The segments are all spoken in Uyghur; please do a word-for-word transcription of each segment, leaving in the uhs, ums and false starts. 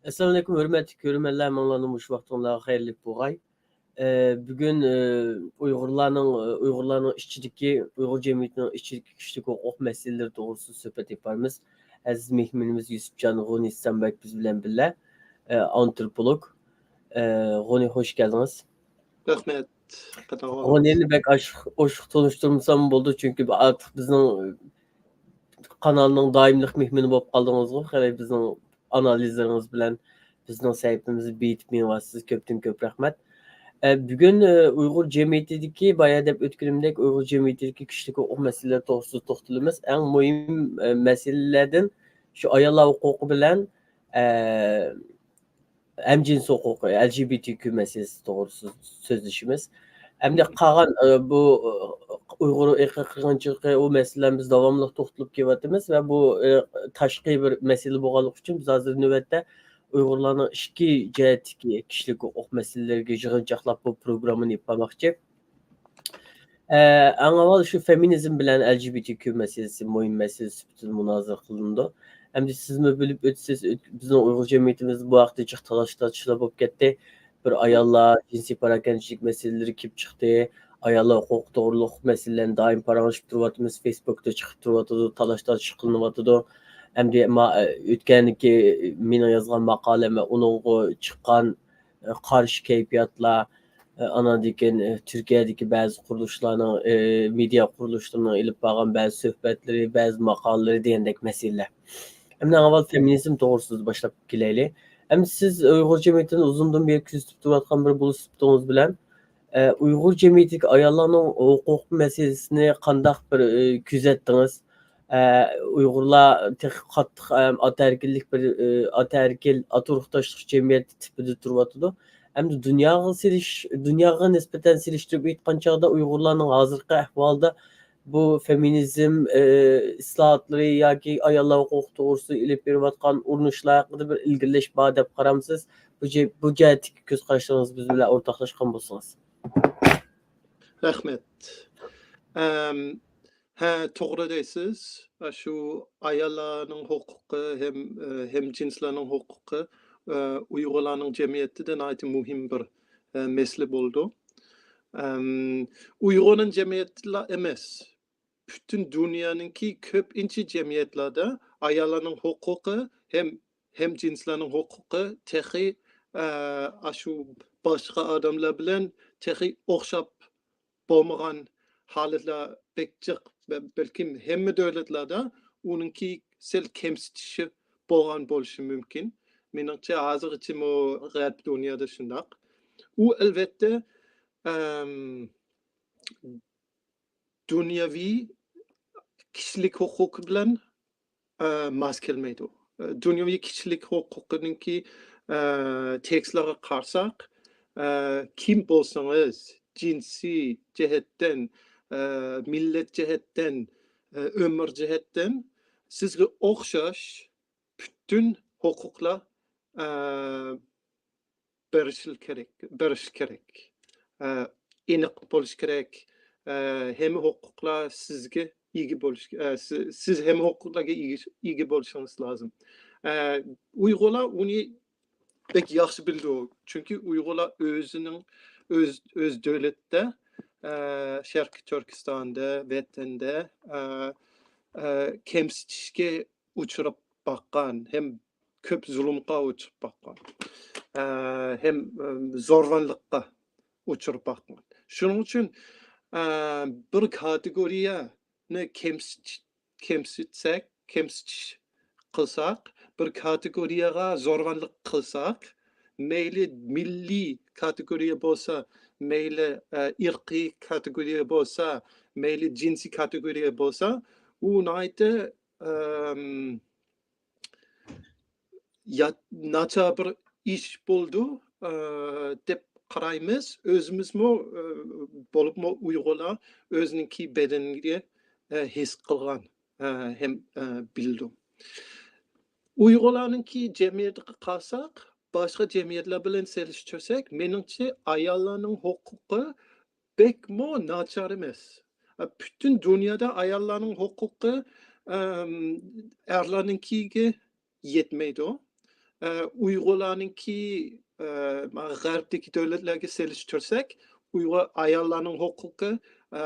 ئەسسالامۇئەلەيكۇم، ھۆرمەتلىك كۆرۈرمەنلەر، ھەممىڭلارنىڭ مۇشۇ ۋاقتىڭلارغا خەيرلىك بولغاي. ئە، بۈگۈن، ئە، ئۇيغۇرلارنىڭ، ئە، ئۇيغۇرلارنىڭ ئىچىدىكى، ئۇيغۇر جەمئىيىتىنىڭ ئىچىدىكى كىشىلىك ھوقۇق مەسىلىلىرى توغرىسىدا سۆھبەت ئېلىپ بارىمىز. ئەزىز مېھمىنىمىز يۈسۈپجان غۇنى ئىسلامبەگ بىز بىلەن بىللە، ئە، ئانتروپولوگ. ئە، غۇنى، خوش كەلدىڭىز. رەھمەت. غۇنىنى بەك ئاشۇق، ئوشۇق تونۇشتۇرمىسام بولىدۇ، چۈنكى بۇ ئارتۇق بىزنىڭ قانالنىڭ دائىملىق مېھمىنى بولۇپ قالدىڭىزغۇ. خېلى بىزنىڭ ئانالىزلىرىڭىز بىلەن بىزنىڭ سەھىپىمىزنى بېيىتىپ مېڭىۋاتىسىز. كۆپتىن كۆپ رەھمەت. ئە، بۈگۈن، ئە، ئۇيغۇر جەمئىيىتىدىكى، بايا دەپ ئۆتكىنىمدەك، ئۇيغۇر جەمئىيىتىدىكى كىشىلىك ھوقۇق مەسىلىلىرى توغرىسىدا توختىلىمىز. ئەڭ مۇھىم، ئە، مەسىلىلەردىن شۇ ئاياللار ھوقۇقى بىلەن، ئە، ھەمجىنس ھوقۇقى، ئەل جى بى تى كيۇ مەسىلىسى توغرىسىدا سۆزلىشىمىز. ئەمدى قالغان، ئە، بۇ، ئە، ئۇيغۇر ئىرقىي قىرغىنچىلىقى، ئۇ مەسىلىلەرنى بىز داۋاملىق توختىلىپ كېلىۋاتىمىز ۋە بۇ، ئە، تاشقى بىر مەسىلە بولغانلىقى ئۈچۈن بىز ھازىر نۆۋەتتە ئۇيغۇرلارنىڭ ئىچكى جەھەتتىكى كىشىلىك ھوقۇق مەسىلىلىرىگە يىغىنچاقلاپ بۇ پروگراممىنى ئېلىپ بارماقچى. ئە، ئەڭ ئاۋۋال شۇ فېمىنىزم بىلەن ئەل جى بى تى كيۇ مەسىلىسى مۇھىم مەسىلە سۈپىتىدە مۇنازىرە قىلىنىدۇ. ئەمدى سىزمۇ بىلىپ ئۆتىسىز، ئۆت-، بىزنىڭ ئۇيغۇر جەمئىيىتىمىزدە بۇ ھەقتە جىق تالاش-تارتىشلار بولۇپ كەتتى. بىر ئاياللار جىنسىي پاراكەندىچىلىك مەسىلىلىرى كېلىپ چىقتى. ئاياللار ھوقۇقى توغرۇلۇق مەسىلىلەرنى دائىم پاراڭلىشىپ تۇرۇۋاتىمىز. فېيسبۇكتا چىقىپ تۇرۇۋاتىدۇ، تالاش-تارتىش قىلىنىۋاتىدۇ. ئەمدى ما-، ئۆتكەندىكى مېنىڭ يازغان ماقالەم ۋە ئۇنىڭغا چىققان، ئە، قارشى كەيپىياتلار، ئە، ئاناندىن كېيىن، ئە، تۈركىيەدىكى بەزى قۇرۇلۇشلارنىڭ، ئە، مېدىيا قۇرۇلۇشلىرىنىڭ ئېلىپ بارغان بەزى سۆھبەتلىرى، بەزى ماقالىلىرى دېگەندەك مەسىلىلەر. ئەمدى ئاڭ ئاۋۋال فېمىنىزم توغرىسىدا باشلاپ كېلەيلى. ئەمدى سىز ئۇيغۇر جەمئىيىتىنى ئۇزۇندىن بېرى كۆزىتىپ تۇرۇۋاتقان بىرى بولۇش سۈپىتىڭىز بىلەن، ئە، ئۇيغۇر جەمئىيىتىدىكى ئاياللارنىڭ ھوقۇق مەسىلىسىنى قانداق بىر، ئە، كۆزەتتىڭىز؟ ئە، ئۇيغۇرلار تېخى قاتتىق، ئە، ئاتا ئەركىنلىك بىر، ئە، ئاتا ئەركىن، ئاتا ئۇرۇقداشلىق جەمئىيەت تىپىدە تۇرۇۋاتىدۇ. ئەمدى دۇنياغا سېلىش-، دۇنياغا نىسبەتەن سېلىشتۇرۇپ ئېيتقان چاغدا ئۇيغۇرلارنىڭ ھازىرقى ئەھۋالىدا بۇ فېمىنىزم، ئى، ئىسلاھاتلىرى ياكى ئاياللار ھوقۇقى توغرىسىدا ئېلىپ بېرىۋاتقان ئۇرۇنۇشلار ھەققىدە بىر ئىلگىرىلەش بار دەپ قارامسىز؟ بۇ جە-، بۇ جەھەتتىكى كۆز قاراشلىرىڭىز بىز بىلەن ئورتاقلاشقان بولسىڭىز. رەھمەت. ئەم، ھە، توغرا دەيسىز. ئاشۇ ئاياللارنىڭ ھوقۇقى ھەم، ئى، ھەمجىنسلارنىڭ ھوقۇقى، ئى، ئۇيغۇرلارنىڭ جەمئىيىتىدە ناھايىتى مۇھىم بىر، ئى، مەسىلە بولىدۇ. ئەم، ئۇيغۇرنىڭ جەمئىيىتىلا ئەمەس، پۈتۈن دۇنيانىڭكى كۆپىنچە جەمئىيەتلەردە ئاياللارنىڭ ھوقۇقى ھەم ھەمجىنسلارنىڭ ھوقۇقى تېخى، ئە، ئاشۇ باشقا ئادەملەر بىلەن تېخى ئوخشاپ بولمىغان ھالەتلەر بەك جىق. بە-، بەلكىم ھەممە دۆلەتلەردە ئۇنىڭكى سەل كەمسىتىشى بولغان بولۇشى مۇمكىن. مېنىڭچە، ھازىرغىچىمۇ غەرب دۇنيادا شۇنداق. ئۇ، ئەلۋەتتە، ئەم، دۇنياۋى كىشىلىك ھوقۇقى بىلەن، ئە، ماس كەلمەيدۇ. ئە، دۇنياۋى كىشىلىك ھوقۇقىنىڭكى، ئە، تېكىستلارغا قارىساق، ئە، كىم بولسىڭىز، جىنسىي جەھەتتىن، ئە، مىللەت جەھەتتىن، ئە، ئۆمۈر جەھەتتىن سىزگە ئوخشاش پۈتۈن ھوقۇقلار، ئە، بېرىشى كېرەك، بېرىشى كېرەك. ئە، ئېنىق بولۇشى كېرەك. ئە، ھەممە ھوقۇقلار سىزگە ئىگە بولۇش، ئە، سى-، سىز ھەممە ھوقۇقلارغا ئىگە، ئىگە بولۇشىڭىز لازىم. ئە، ئۇيغۇرلار ئۇنى بەك ياخشى بىلىدۇ. چۈنكى ئۇيغۇرلار ئۆزىنىڭ، ئۆز، ئۆز دۆلىتىدە، ئە، شەرقىي تۈركىستاندا، ۋەتەندە، ئە، ئە، كەمسىتىشكە ئۇچراپ باققان، ھەم كۆپ زۇلۇمغا ئۇچراپ باققان، ئە، ھەم، ئە، زورۋانلىققا ئۇچراپ باققان. شۇنىڭ ئۈچۈن، ئە، بىر كاتېگورىيەنى كەمسىتىش، كەمسىتسەك، كەمسىتىش قىلساق، بىر كاتېگورىيەگە زورۋانلىق قىلساق، مەيلى مىللىي كاتېگورىيە بولسا، مەيلى، ئە، ئىرقىي كاتېگورىيە بولسا، مەيلى جىنسىي كاتېگورىيە بولسا، ئۇ ناھايىتى، ئەم، يا-، ناچار بىر ئىش بولىدۇ، ئە، دەپ قارايمىز. ئۆزىمىزمۇ، ئە، بولۇپمۇ ئۇيغۇرلار ئۆزىنىڭكى بەدىنىگە، ئە، ھېس قىلغان، ئە، ھەم، ئە، بىلىدۇ. ئۇيغۇرلارنىڭكى جەمئىيىتىگە قارىساق، باشقا جەمئىيەتلەر بىلەن سېلىشتۇرساق، مېنىڭچە ئاياللارنىڭ ھوقۇقى بەكمۇ ناچار ئەمەس. پۈتۈن دۇنيادا ئاياللارنىڭ ھوقۇقى، ئەم، ئەرلەرنىڭكىگە يەتمەيدۇ. ئە، ئۇيغۇرلارنىڭكى، ئە، مانا غەربتىكى دۆلەتلەرگە سېلىشتۇرساق، ئۇيغۇر ئاياللارنىڭ ھوقۇقى، ئە،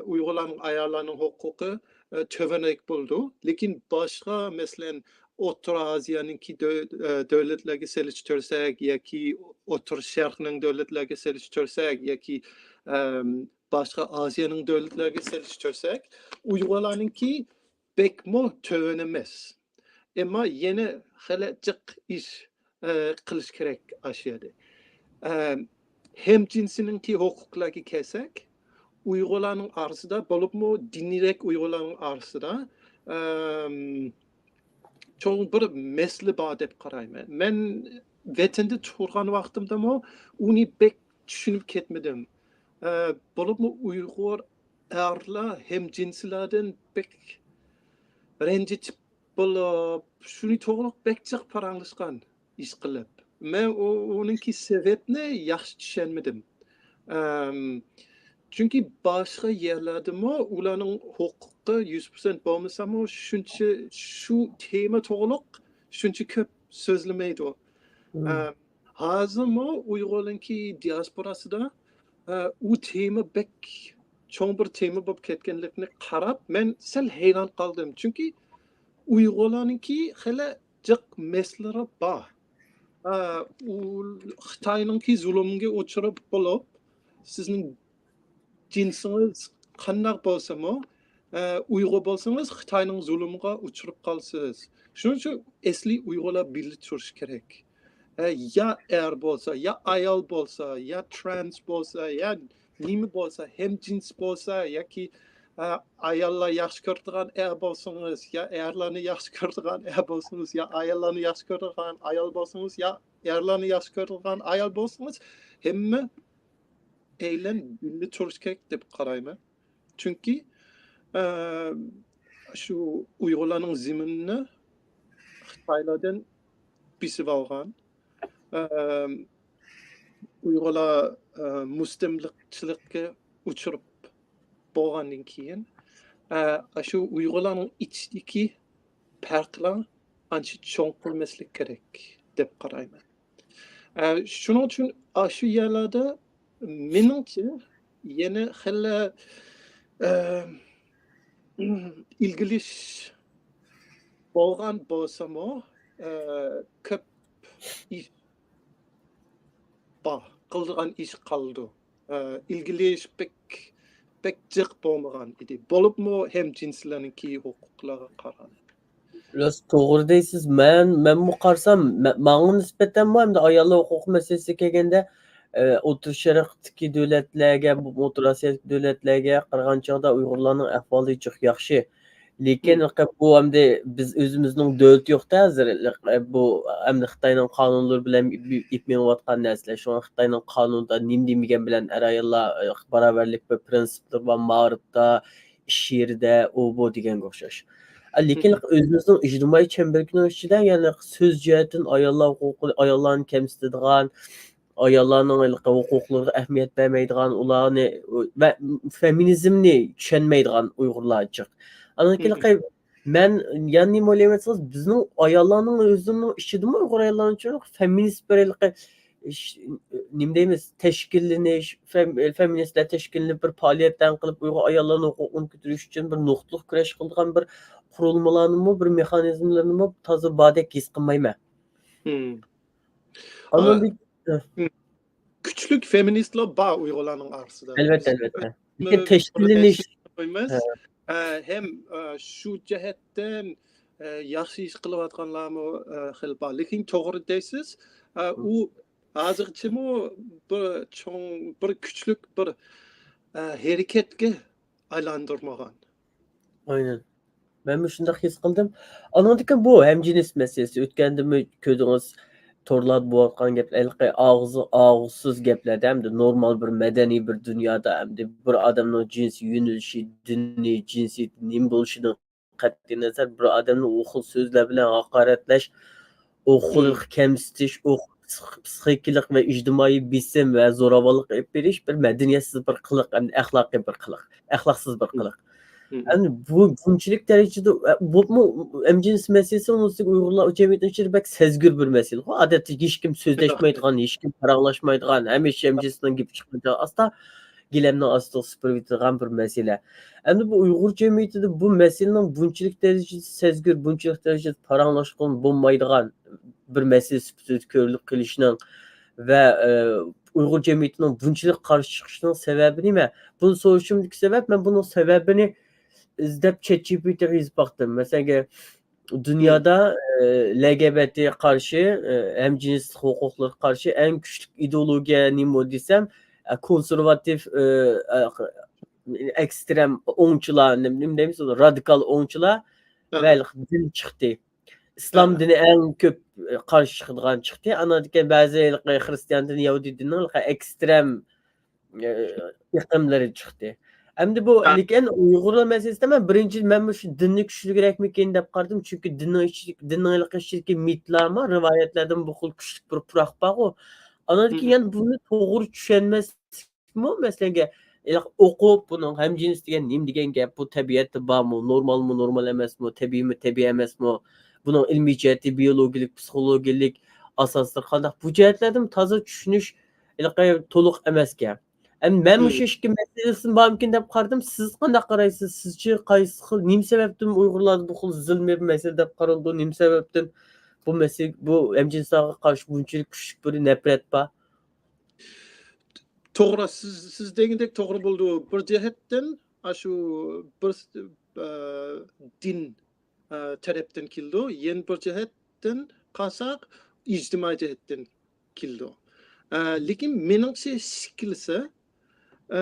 ئۇيغۇرلارنىڭ ئاياللارنىڭ ھوقۇقى، ئە، تۆۋەنرەك بولىدۇ. لېكىن باشقا، مەسىلەن، ئوتتۇرا ئازىيانىڭكى دۆ-، ئە، دۆلەتلەرگە سېلىشتۇرساق ياكى ئوتتۇرا شەرقنىڭ دۆلەتلەرگە سېلىشتۇرساق ياكى، ئەم، باشقا ئازىيانىڭ دۆلەتلەرگە سېلىشتۇرساق، ئۇيغۇرلارنىڭكى بەكمۇ تۆۋەن ئەمەس. ئەمما يەنە خېلى جىق ئىش، ئە، قىلىش كېرەك ئاشۇ يەردە. ئەم، ھەمجىنسىنىڭكى ھوقۇقلارغا كەلسەك، ئۇيغۇرلارنىڭ ئارىسىدا، بولۇپمۇ دىنىيرەك ئۇيغۇرلارنىڭ ئارىسىدا، ئەم، چوڭ بىر مەسىلە بار دەپ قارايمەن. مەن ۋەتەندە تۇرغان ۋاقتىمدىمۇ ئۇنى بەك چۈشىنىپ كەتمىدىم. ئە، بولۇپمۇ ئۇيغۇر ئەرلەر ھەمجىنسلەردىن بەك رەنجىتىپ بولۇپ، شۇنى توغرۇلۇق بەك جىق پاراڭلاشقان ئىشقىلىپ. مەن ئۇ، ئۇنىڭكى سەۋەبنى ياخشى چۈشەنمىدىم. ئەم، چۈنكى باشقا يەرلەردىمۇ ئۇلارنىڭ ھوقۇقى يۈز پىرسەنت بولمىسىمۇ، شۇنچە، شۇ تېما توغرۇلۇق شۇنچە كۆپ سۆزلىمەيدۇ. مم. ئەم، ھازىرمۇ ئۇيغۇرنىڭكى دىياسپوراسىدا، ئە، ئۇ تېما بەك چوڭ بىر تېما بولۇپ كەتكەنلىكىنى قاراپ، مەن سەل ھەيران قالدىم. چۈنكى ئۇيغۇرلارنىڭكى خېلى جىق مەسىلىلىرى بار. ئە، ئۇ خىتاينىڭكى زۇلۇمىغا ئۇچراپ بولۇپ، سىزنىڭ جىنسىڭىز قانداق بولسىمۇ، ئە، ئۇيغۇر بولسىڭىز، خىتاينىڭ زۇلۇمىغا ئۇچراپ قالىسىز. شۇنىڭ ئۈچۈن ئەسلىي ئۇيغۇرلار بىللە تۇرۇشى كېرەك. ئە، يا ئەر بولسا، يا ئايال بولسا، يا ترانس بولسا، يا نېمە بولسا، ھەمجىنس بولسا، ياكى، ئە، ئاياللار ياخشى كۆرىدىغان ئەر بولسىڭىز، يا ئەرلەرنى ياخشى كۆرىدىغان ئەر بولسىڭىز، يا ئاياللارنى ياخشى كۆرىدىغان ئايال بولسىڭىز، يا ئەرلەرنى ياخشى كۆرىدىغان ئايال بولسىڭىز، ھەممە ئەيلەن بىللە تۇرۇش كېرەك دەپ قارايمەن. چۈنكى، ئە، شۇ ئۇيغۇرلارنىڭ زېمىنىنى خىتايلاردىن بېسىۋالغان، ئە، ئۇيغۇرلار، ئە، مۇستەملىكىچىلىككە ئۇچراپ بولغاندىن كېيىن، ئە، شۇ ئۇيغۇرلارنىڭ ئىچىدىكى پەرقلەر ئانچە چوڭقۇرماسلىق كېرەك دەپ قارايمەن. ئە، شۇنىڭ ئۈچۈن ئاشۇ يەرلەردە مېنىڭچە يەنە خېلى، ئە، ئىلگىرىلىش بولغان بولسىمۇ، ئە، كۆپ ئىش بار، قىلىدىغان ئىش قالىدۇ. ئە، ئىلگىرىلىش بەك، بەك جىق بولمىغان ئىدى. بولۇپمۇ ھەمجىنسلەرنىڭكى ھوقۇقلىرىغا قارىغاندا. راست، توغرا دەيسىز. مەن، مەنمۇ قارىسام، مە-، ماڭا نىسبەتەنمۇ ھەمدە ئاياللار ھوقۇقى مەسىلىسىگە كەلگەندە، ئە، ئوتتۇرا شەرقتىكى دۆلەتلەرگە، بۇ ئوتتۇرا ئاسىيادىكى دۆلەتلەرگە قارىغان چاغدا ئۇيغۇرلارنىڭ ئەھۋالى جىق ياخشى. لېكىن مم. بۇ ئەمدى بىز ئۆزىمىزنىڭ دۆلىتى يوق-تە ھازىر. بۇ ئەمدى خىتاينىڭ قانۇنلىرى بىلەن ئېلىپ مېڭىۋاتقان نەرسىلەر. شۇڭا خىتاينىڭ قانۇنىدا نېمە دېمىگەن بىلەن ئەر-ئاياللار، ئە، باراۋەرلىك بىر پىرىنسىپلىرى بار، مائارىپتا، ئىش يېرىدە، ئۇ بۇ دېگەنگە ئوخشاش. ئە، لېكىن مم. ئۆزىمىزنىڭ ئىجتىمائىي چەمبىرىكىنىڭ ئىچىدە، يەنى سۆز جەھەتتىن ئاياللار ھوقۇقى، ئاياللارنى كەمسىتىدىغان، ئاياللارنىڭ ھېلىقى ھوقۇقلىرىغا ئەھمىيەت بەرمەيدىغان، ئۇلارنى ۋە فېمىنىزمنى چۈشەنمەيدىغان ئۇيغۇرلار جىق. ئاندىن كېيىن مم. ھېلىقى مەن يەنە نېمە ئويلايمەن دېسىڭىز، بىزنىڭ ئاياللارنىڭ ئۆزىنىڭ ئىچىدىمۇ ئۇيغۇر ئاياللارنىڭ ئىچىدە فېمىنىست بىر ھېلىقى ش-، نېمە دەيمىز، تەشكىللىنىش، فېم-، فېمىنىستلار تەشكىللىنىپ بىر پائالىيەتلەرنى قىلىپ، ئۇيغۇر ئاياللىرىنىڭ ھوقۇقىنى كۆتۈرۈش ئۈچۈن بىر نۇقتىلىق كۈرەش قىلىدىغان بىر قۇرۇلمىلارنىمۇ، بىر مېخانىزملىرىنىمۇ تازا باردەك ھېس قىلمايمەن. مم. ئاندىن ئا، بىر، ھە. مم. كۈچلۈك فېمىنىستلار بار ئۇيغۇرلارنىڭ ئارىسىدا. ئەلۋەتتە، بىز ئەلۋەتتە. لېكىن تەشكىللىنىش، قويمايمىز. ھە. ئە، ھەم، ئە، شۇ جەھەتتىن، ئە، ياخشى ئىش قىلىۋاتقانلارمۇ، ئە، خېلى بار. لېكىن توغرا دەيسىز. ئە، مم. ئۇ ھازىرغىچىمۇ بىر چوڭ، بىر كۈچلۈك بىر، ئە، ھەرىكەتكە ئايلاندۇرمىغان. ئاينەن. مەنمۇ شۇنداق ھېس قىلدىم. ئانىڭدىن كېيىن بۇ ھەمجىنس مەسىلىسى. ئۆتكەندىمۇ كۆردىڭىز، تورلاردا بولۇۋاتقان گەپلەر، ھېلىقى ئاغزى، ئاغزىسىز گەپلەردە، ئەمدى نورمال بىر مەدەنىي بىر دۇنيادا، ئەمدى بىر ئادەمنىڭ جىنسىي يۆنىلىشى، دىنى، جىنسىيىتى نېمە بولۇشىدىن قەتئىينەزەر، بىر ئادەمنى ئۇ خىل سۆزلەر بىلەن ھاقارەتلەش، ئۇ خىل مم. كەمسىتىش، ئۇ خىل پسىخ-، پسىخىكىلىق ۋە ئىجتىمائىي بېسىم ۋە زوراۋانلىق ئېلىپ بېرىش بىر مەدەنىيەتسىز بىر قىلىق، ئەمدى ئەخلاقىي بىر قىلىق، ئەخلاقسىز بىر مم. قىلىق. ئەمدى بۇ بۇنچىلىك دەرىجىدە، بولۇپمۇ ئەمجىنىس مەسىلىسى ئۇنىڭ ئۈستىگە ئۇيغۇرلار جەمئىيىتىنىڭ ئىچىدە بەك سەزگۈر بىر مەسىلە. ئۇ ئادەتتە ھېچكىم سۆزلەشمەيدىغان، ھېچكىم پاراڭلاشمايدىغان، ھەمىشە ئەمجىنىسنىڭ گېپى چىققانچە ئاستا گىلەمنىڭ ئاستىغا سۈپۈرۈۋېتىدىغان بىر مەسىلە. ئەمدى بۇ ئۇيغۇر جەمئىيىتىدە بۇ مەسىلىنىڭ بۇنچىلىك دەرىجىدە سەزگۈر، بۇنچىلىك دەرىجىدە پاراڭلاشقىلى بولمايدىغان بىر مەسىلە سۈپىتىدە كۆرۈلۈپ قېلىشىنىڭ ۋە، ئە، ئۇيغۇر جەمئىيىتىنىڭ بۇنچىلىك قارشى چىقىشىنىڭ سەۋەبى نېمە؟ بۇنى سورىشىمدىكى سەۋەب، مەن بۇنىڭ سەۋەبىنى ئىزدەپ چات جى پى تىغا يېزىپ باقتىم. مەسىلەن، دۇنيادا، ئە، ل ئىگە بې تې قارشى، ئە، ھەمجىنسلىق ھوقۇقلىرىغا قارشى ئەڭ كۈچلۈك ئىدېئولوگىيە نېمە دېسەم، ئە، كونسېرۋاتىپ، ئە، ئە، ئېكسترېم ئوڭچىلار، نېمە، نېمە دەيمىز، رادىكال ئوڭچىلار ۋە دىن چىقتى. ئىسلام دىنى ئەڭ كۆپ، ئە، قارشى چىقىدىغان چىقتى. ئاندىن كېيىن بەزى ھېلىقى خرىستىيان دىنى، يەھۇدىي دىنىنىڭ ھېلىقى ئېكسترېم، ئە، ئېقىملىرى چىقتى. ئەمدى بۇ، لېكىن ئۇيغۇرلار مەسىلىسىدە مەن بىرىنچى، مەن مۇشۇ دىننى كۈچلۈكرەكمىكىن دەپ قارىدىم. چۈنكى دىننىڭ ئىچى، دىننىڭ ھېلىقى ئىچىدىكى مىتلارمۇ، رىۋايەتلەردىمۇ بۇ خىل كۈچلۈك بىر پۇراق بارغۇ. ئاندىن كېيىن يەنە بۇنى توغرا چۈشەنمەس مۇ؟ مەسىلەن، ھېلىقى ئوقۇپ، بۇنىڭ ھەمجىنس دېگەن نېمە دېگەن گەپ؟ بۇ تەبىئەتتە بارمۇ؟ نورمالمۇ، نورمال ئەمەسمۇ؟ تەبىئىيمۇ، تەبىئىي ئەمەسمۇ؟ بۇنىڭ ئىلمىي جەھەتتە، بىيولوگىيەلىك، پسىخولوگىيەلىك ئاساسلىرى قانداق؟ بۇ جەھەتلەردىمۇ تازا چۈشىنىش ھېلىقى تولۇق ئەمەسكەن. ئەمدى مەن مۇشۇ ئىككى مەسىلىسىمۇ بارمىكىن دەپ قارىدىم. سىز قانداق قارايسىز؟ سىزچە قايسى خىل، نېمە سەۋەبتىن ئۇيغۇرلاردا بۇ خىل زۇلمىي بىر مەسىلە دەپ قارىلىدۇ؟ نېمە سەۋەبتىن بۇ مەسىلە، بۇ ھەمجىنسلارغا قارشى بۇنچىلىك كۈچلۈك بىر نەپرەت بار؟ توغرا، سىز، سىز دېگەندەك توغرا بولىدۇ. بىر جەھەتتىن، ئاشۇ بىر، ئە، دىن، ئە، تەرەپتىن كېلىدۇ. يەنە بىر جەھەتتىن قارىساق، ئىجتىمائىي جەھەتتىن كېلىدۇ. ئە، لېكىن مېنىڭچە ئىككىلىسى، ئە،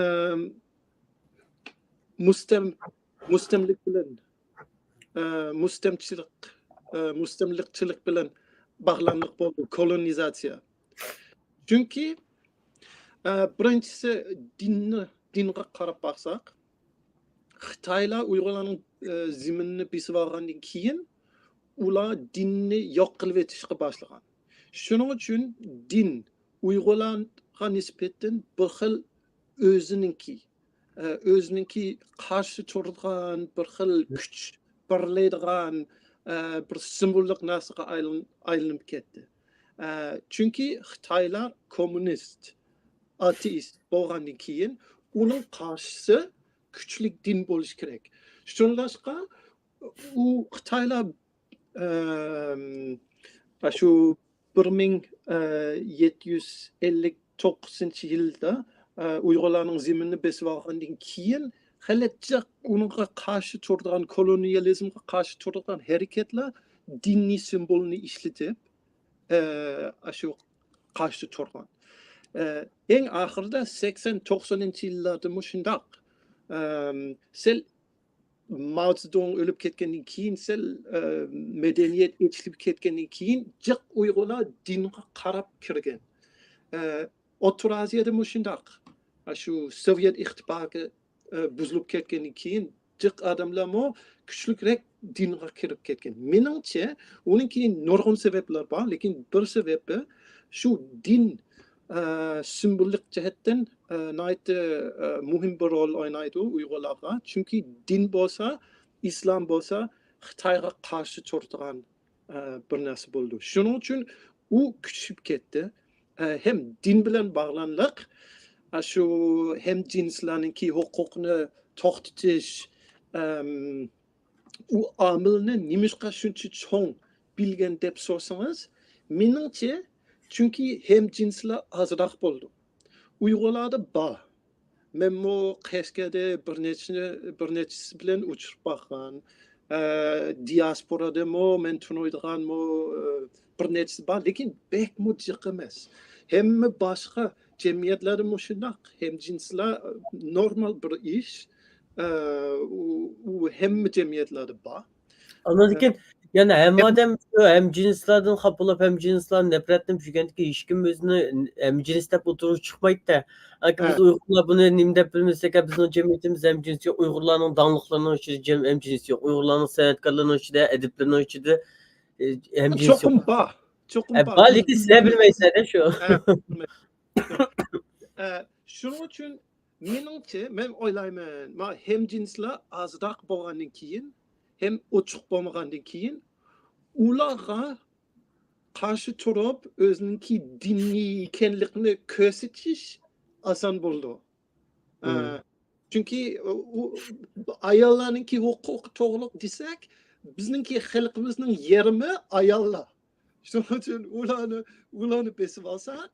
مۇستەم-، مۇستەملىك بىلەن، ئە، مۇستەمچىلىك، ئە، مۇستەملىكچىلىك بىلەن باغلانلىق بولىدۇ، كولونىزاتسىيە. چۈنكى، ئە، بىرىنچىسى، دىننى، دىنغا قاراپ باقساق، خىتايلار ئۇيغۇرلارنىڭ، ئە، زېمىنىنى بېسىۋالغاندىن كېيىن، ئۇلار دىننى يوق قىلىۋېتىشقا باشلىغان. شۇنىڭ ئۈچۈن دىن ئۇيغۇرلارغا نىسبەتەن بىر خىل ئۆزىنىڭكى، ئە، ئۆزىنىڭكى قارشى تۇرىدىغان بىر خىل كۈچ بىرلەيدىغان، ئە، بىر سىمۋوللۇق نەرسىگە ئايلىن-، ئايلىنىپ كەتتى. ئە، چۈنكى خىتايلار كوممۇنىست، ئاتېئىست بولغاندىن كېيىن ئۇنىڭ قارشىسى كۈچلۈك دىن بولۇشى كېرەك. شۇڭلاشقا ئۇ خىتايلار، ئەم، شۇ بىر مىڭ يەتتە يۈز ئەللىك توققۇزىنچى يىلدا، ئە، ئۇيغۇرلارنىڭ زېمىنىنى بېسىپ ئالغاندىن كېيىن، خېلى جىق ئۇنىڭغا قارشى تۇرىدىغان، كولونىيالىزمغا قارشى تۇرىدىغان ھەرىكەتلەر دىنىي سىمۋولنى ئىشلىتىپ، ئە، ئاشۇ قارشى تۇرغان. ئە، ئەڭ ئاخىرىدا سەكسەن، توقسىنىنچى يىللاردا مۇشۇنداق، ئەم، سەل ماۋ زېدۇڭ ئۆلۈپ كەتكەندىن كېيىن، سەل، ئە، مەدەنىيەت ئېچىلىپ كەتكەندىن كېيىن، جىق ئۇيغۇرلار دىنغا قاراپ كىرگەن. ئە، ئوتتۇرا ئازىيادا مۇشۇنداق. ئاشۇ سوۋېت ئىتتىپاقى، ئە، بۇزۇلۇپ كەتكەندىن كېيىن، جىق ئادەملەرمۇ كۈچلۈكرەك دىنغا كىرىپ كەتكەن. مېنىڭچە، ئۇنىڭكى نۇرغۇن سەۋەبلەر بار، لېكىن بىر سەۋەبى شۇ دىن، ئە، سىمۋوللۇق جەھەتتىن، ئە، ناھايىتى، ئە، مۇھىم بىر رول ئوينايدۇ ئۇيغۇرلارغا. چۈنكى دىن بولسا، ئىسلام بولسا خىتايغا قارشى تۇرىدىغان، ئە، بىر نەرسە بولىدۇ. شۇنىڭ ئۈچۈن ئۇ كۈچىيىپ كەتتى. ئە، ھەم دىن بىلەن باغلانلىق، ئە، شۇ ھەمجىنسلارنىڭكى ھوقۇقىنى توختىتىش، ئەم، ئۇ ئامىلنى نېمىشقا شۇنچە چوڭ بىلگەن دەپ سورىسىڭىز، مېنىڭچە، چۈنكى ھەمجىنسلار ئازراق بولىدۇ. ئۇيغۇرلاردا بار. مەنمۇ قەشقەردە بىر نەچچە، بىر نەچچىسى بىلەن ئۇچرىشىپ باققان. ئە، دىياسپورادىمۇ مەن تونۇيدىغانمۇ، ئە، بىر نەچچىسى بار، لېكىن بەكمۇ جىق ئەمەس. ھەممە باشقا جەمئىيەتلەردىمۇ شۇنداق. ھەمجىنسلار، ئە، نورمال بىر ئىش. ئە، ئۇ، ئۇ ھەممە جەمئىيەتلەردە بار. ئاندىن كېيىن يەنە ھەممە ئادەم شۇ ھەمجىنسلاردىن خاپا بولۇپ، ھەمجىنسلاردىن نەپرەتلىنىپ يۈرگەندىكىن، ھېچكىم ئۆزىنى ھەمجىنس دەپ ئوتتۇرىغا چىقمايتتى. ئاكا، بىز ئۇيغۇرلار بۇنى نېمە دەپ بىلمىسەك، بىزنىڭ جەمئىيىتىمىزدە ھەمجىنس يوق، ئۇيغۇرلارنىڭ داڭلىقلىرىنىڭ ئىچىدە جەم-، ھەمجىنس يوق، ئۇيغۇرلارنىڭ سەنئەتكارلىرىنىڭ ئىچىدە، ئەدىبلىرىنىڭ ئىچىدە، ئە، ھەمجىنس يوق. چوقۇم بار، چوقۇم ئە، بار. بار، لېكىن سىلەر بىلمەيسىلەر-دە شۇ. ئە، بىلمەي-، ئە، شۇنىڭ ئۈچۈن مېنىڭچە، مەن ئويلايمەن، ما ھەمجىنسلار ئازراق بولغاندىن كېيىن، ھەم ئوچۇق بولمىغاندىن كېيىن، ئۇلارغا قارشى تۇرۇپ، ئۆزىنىڭكى دىنىي ئىكەنلىكىنى كۆرسىتىش ئاسان بولىدۇ. ئە، چۈنكى ئۇ، ئۇ، ئاياللارنىڭكى ھوقۇقى توغرۇلۇق دېسەك، بىزنىڭكى خەلقىمىزنىڭ يېرىمى ئاياللار. شۇنىڭ ئۈچۈن ئۇلارنى، ئۇلارنى بېسىپ ئالساق،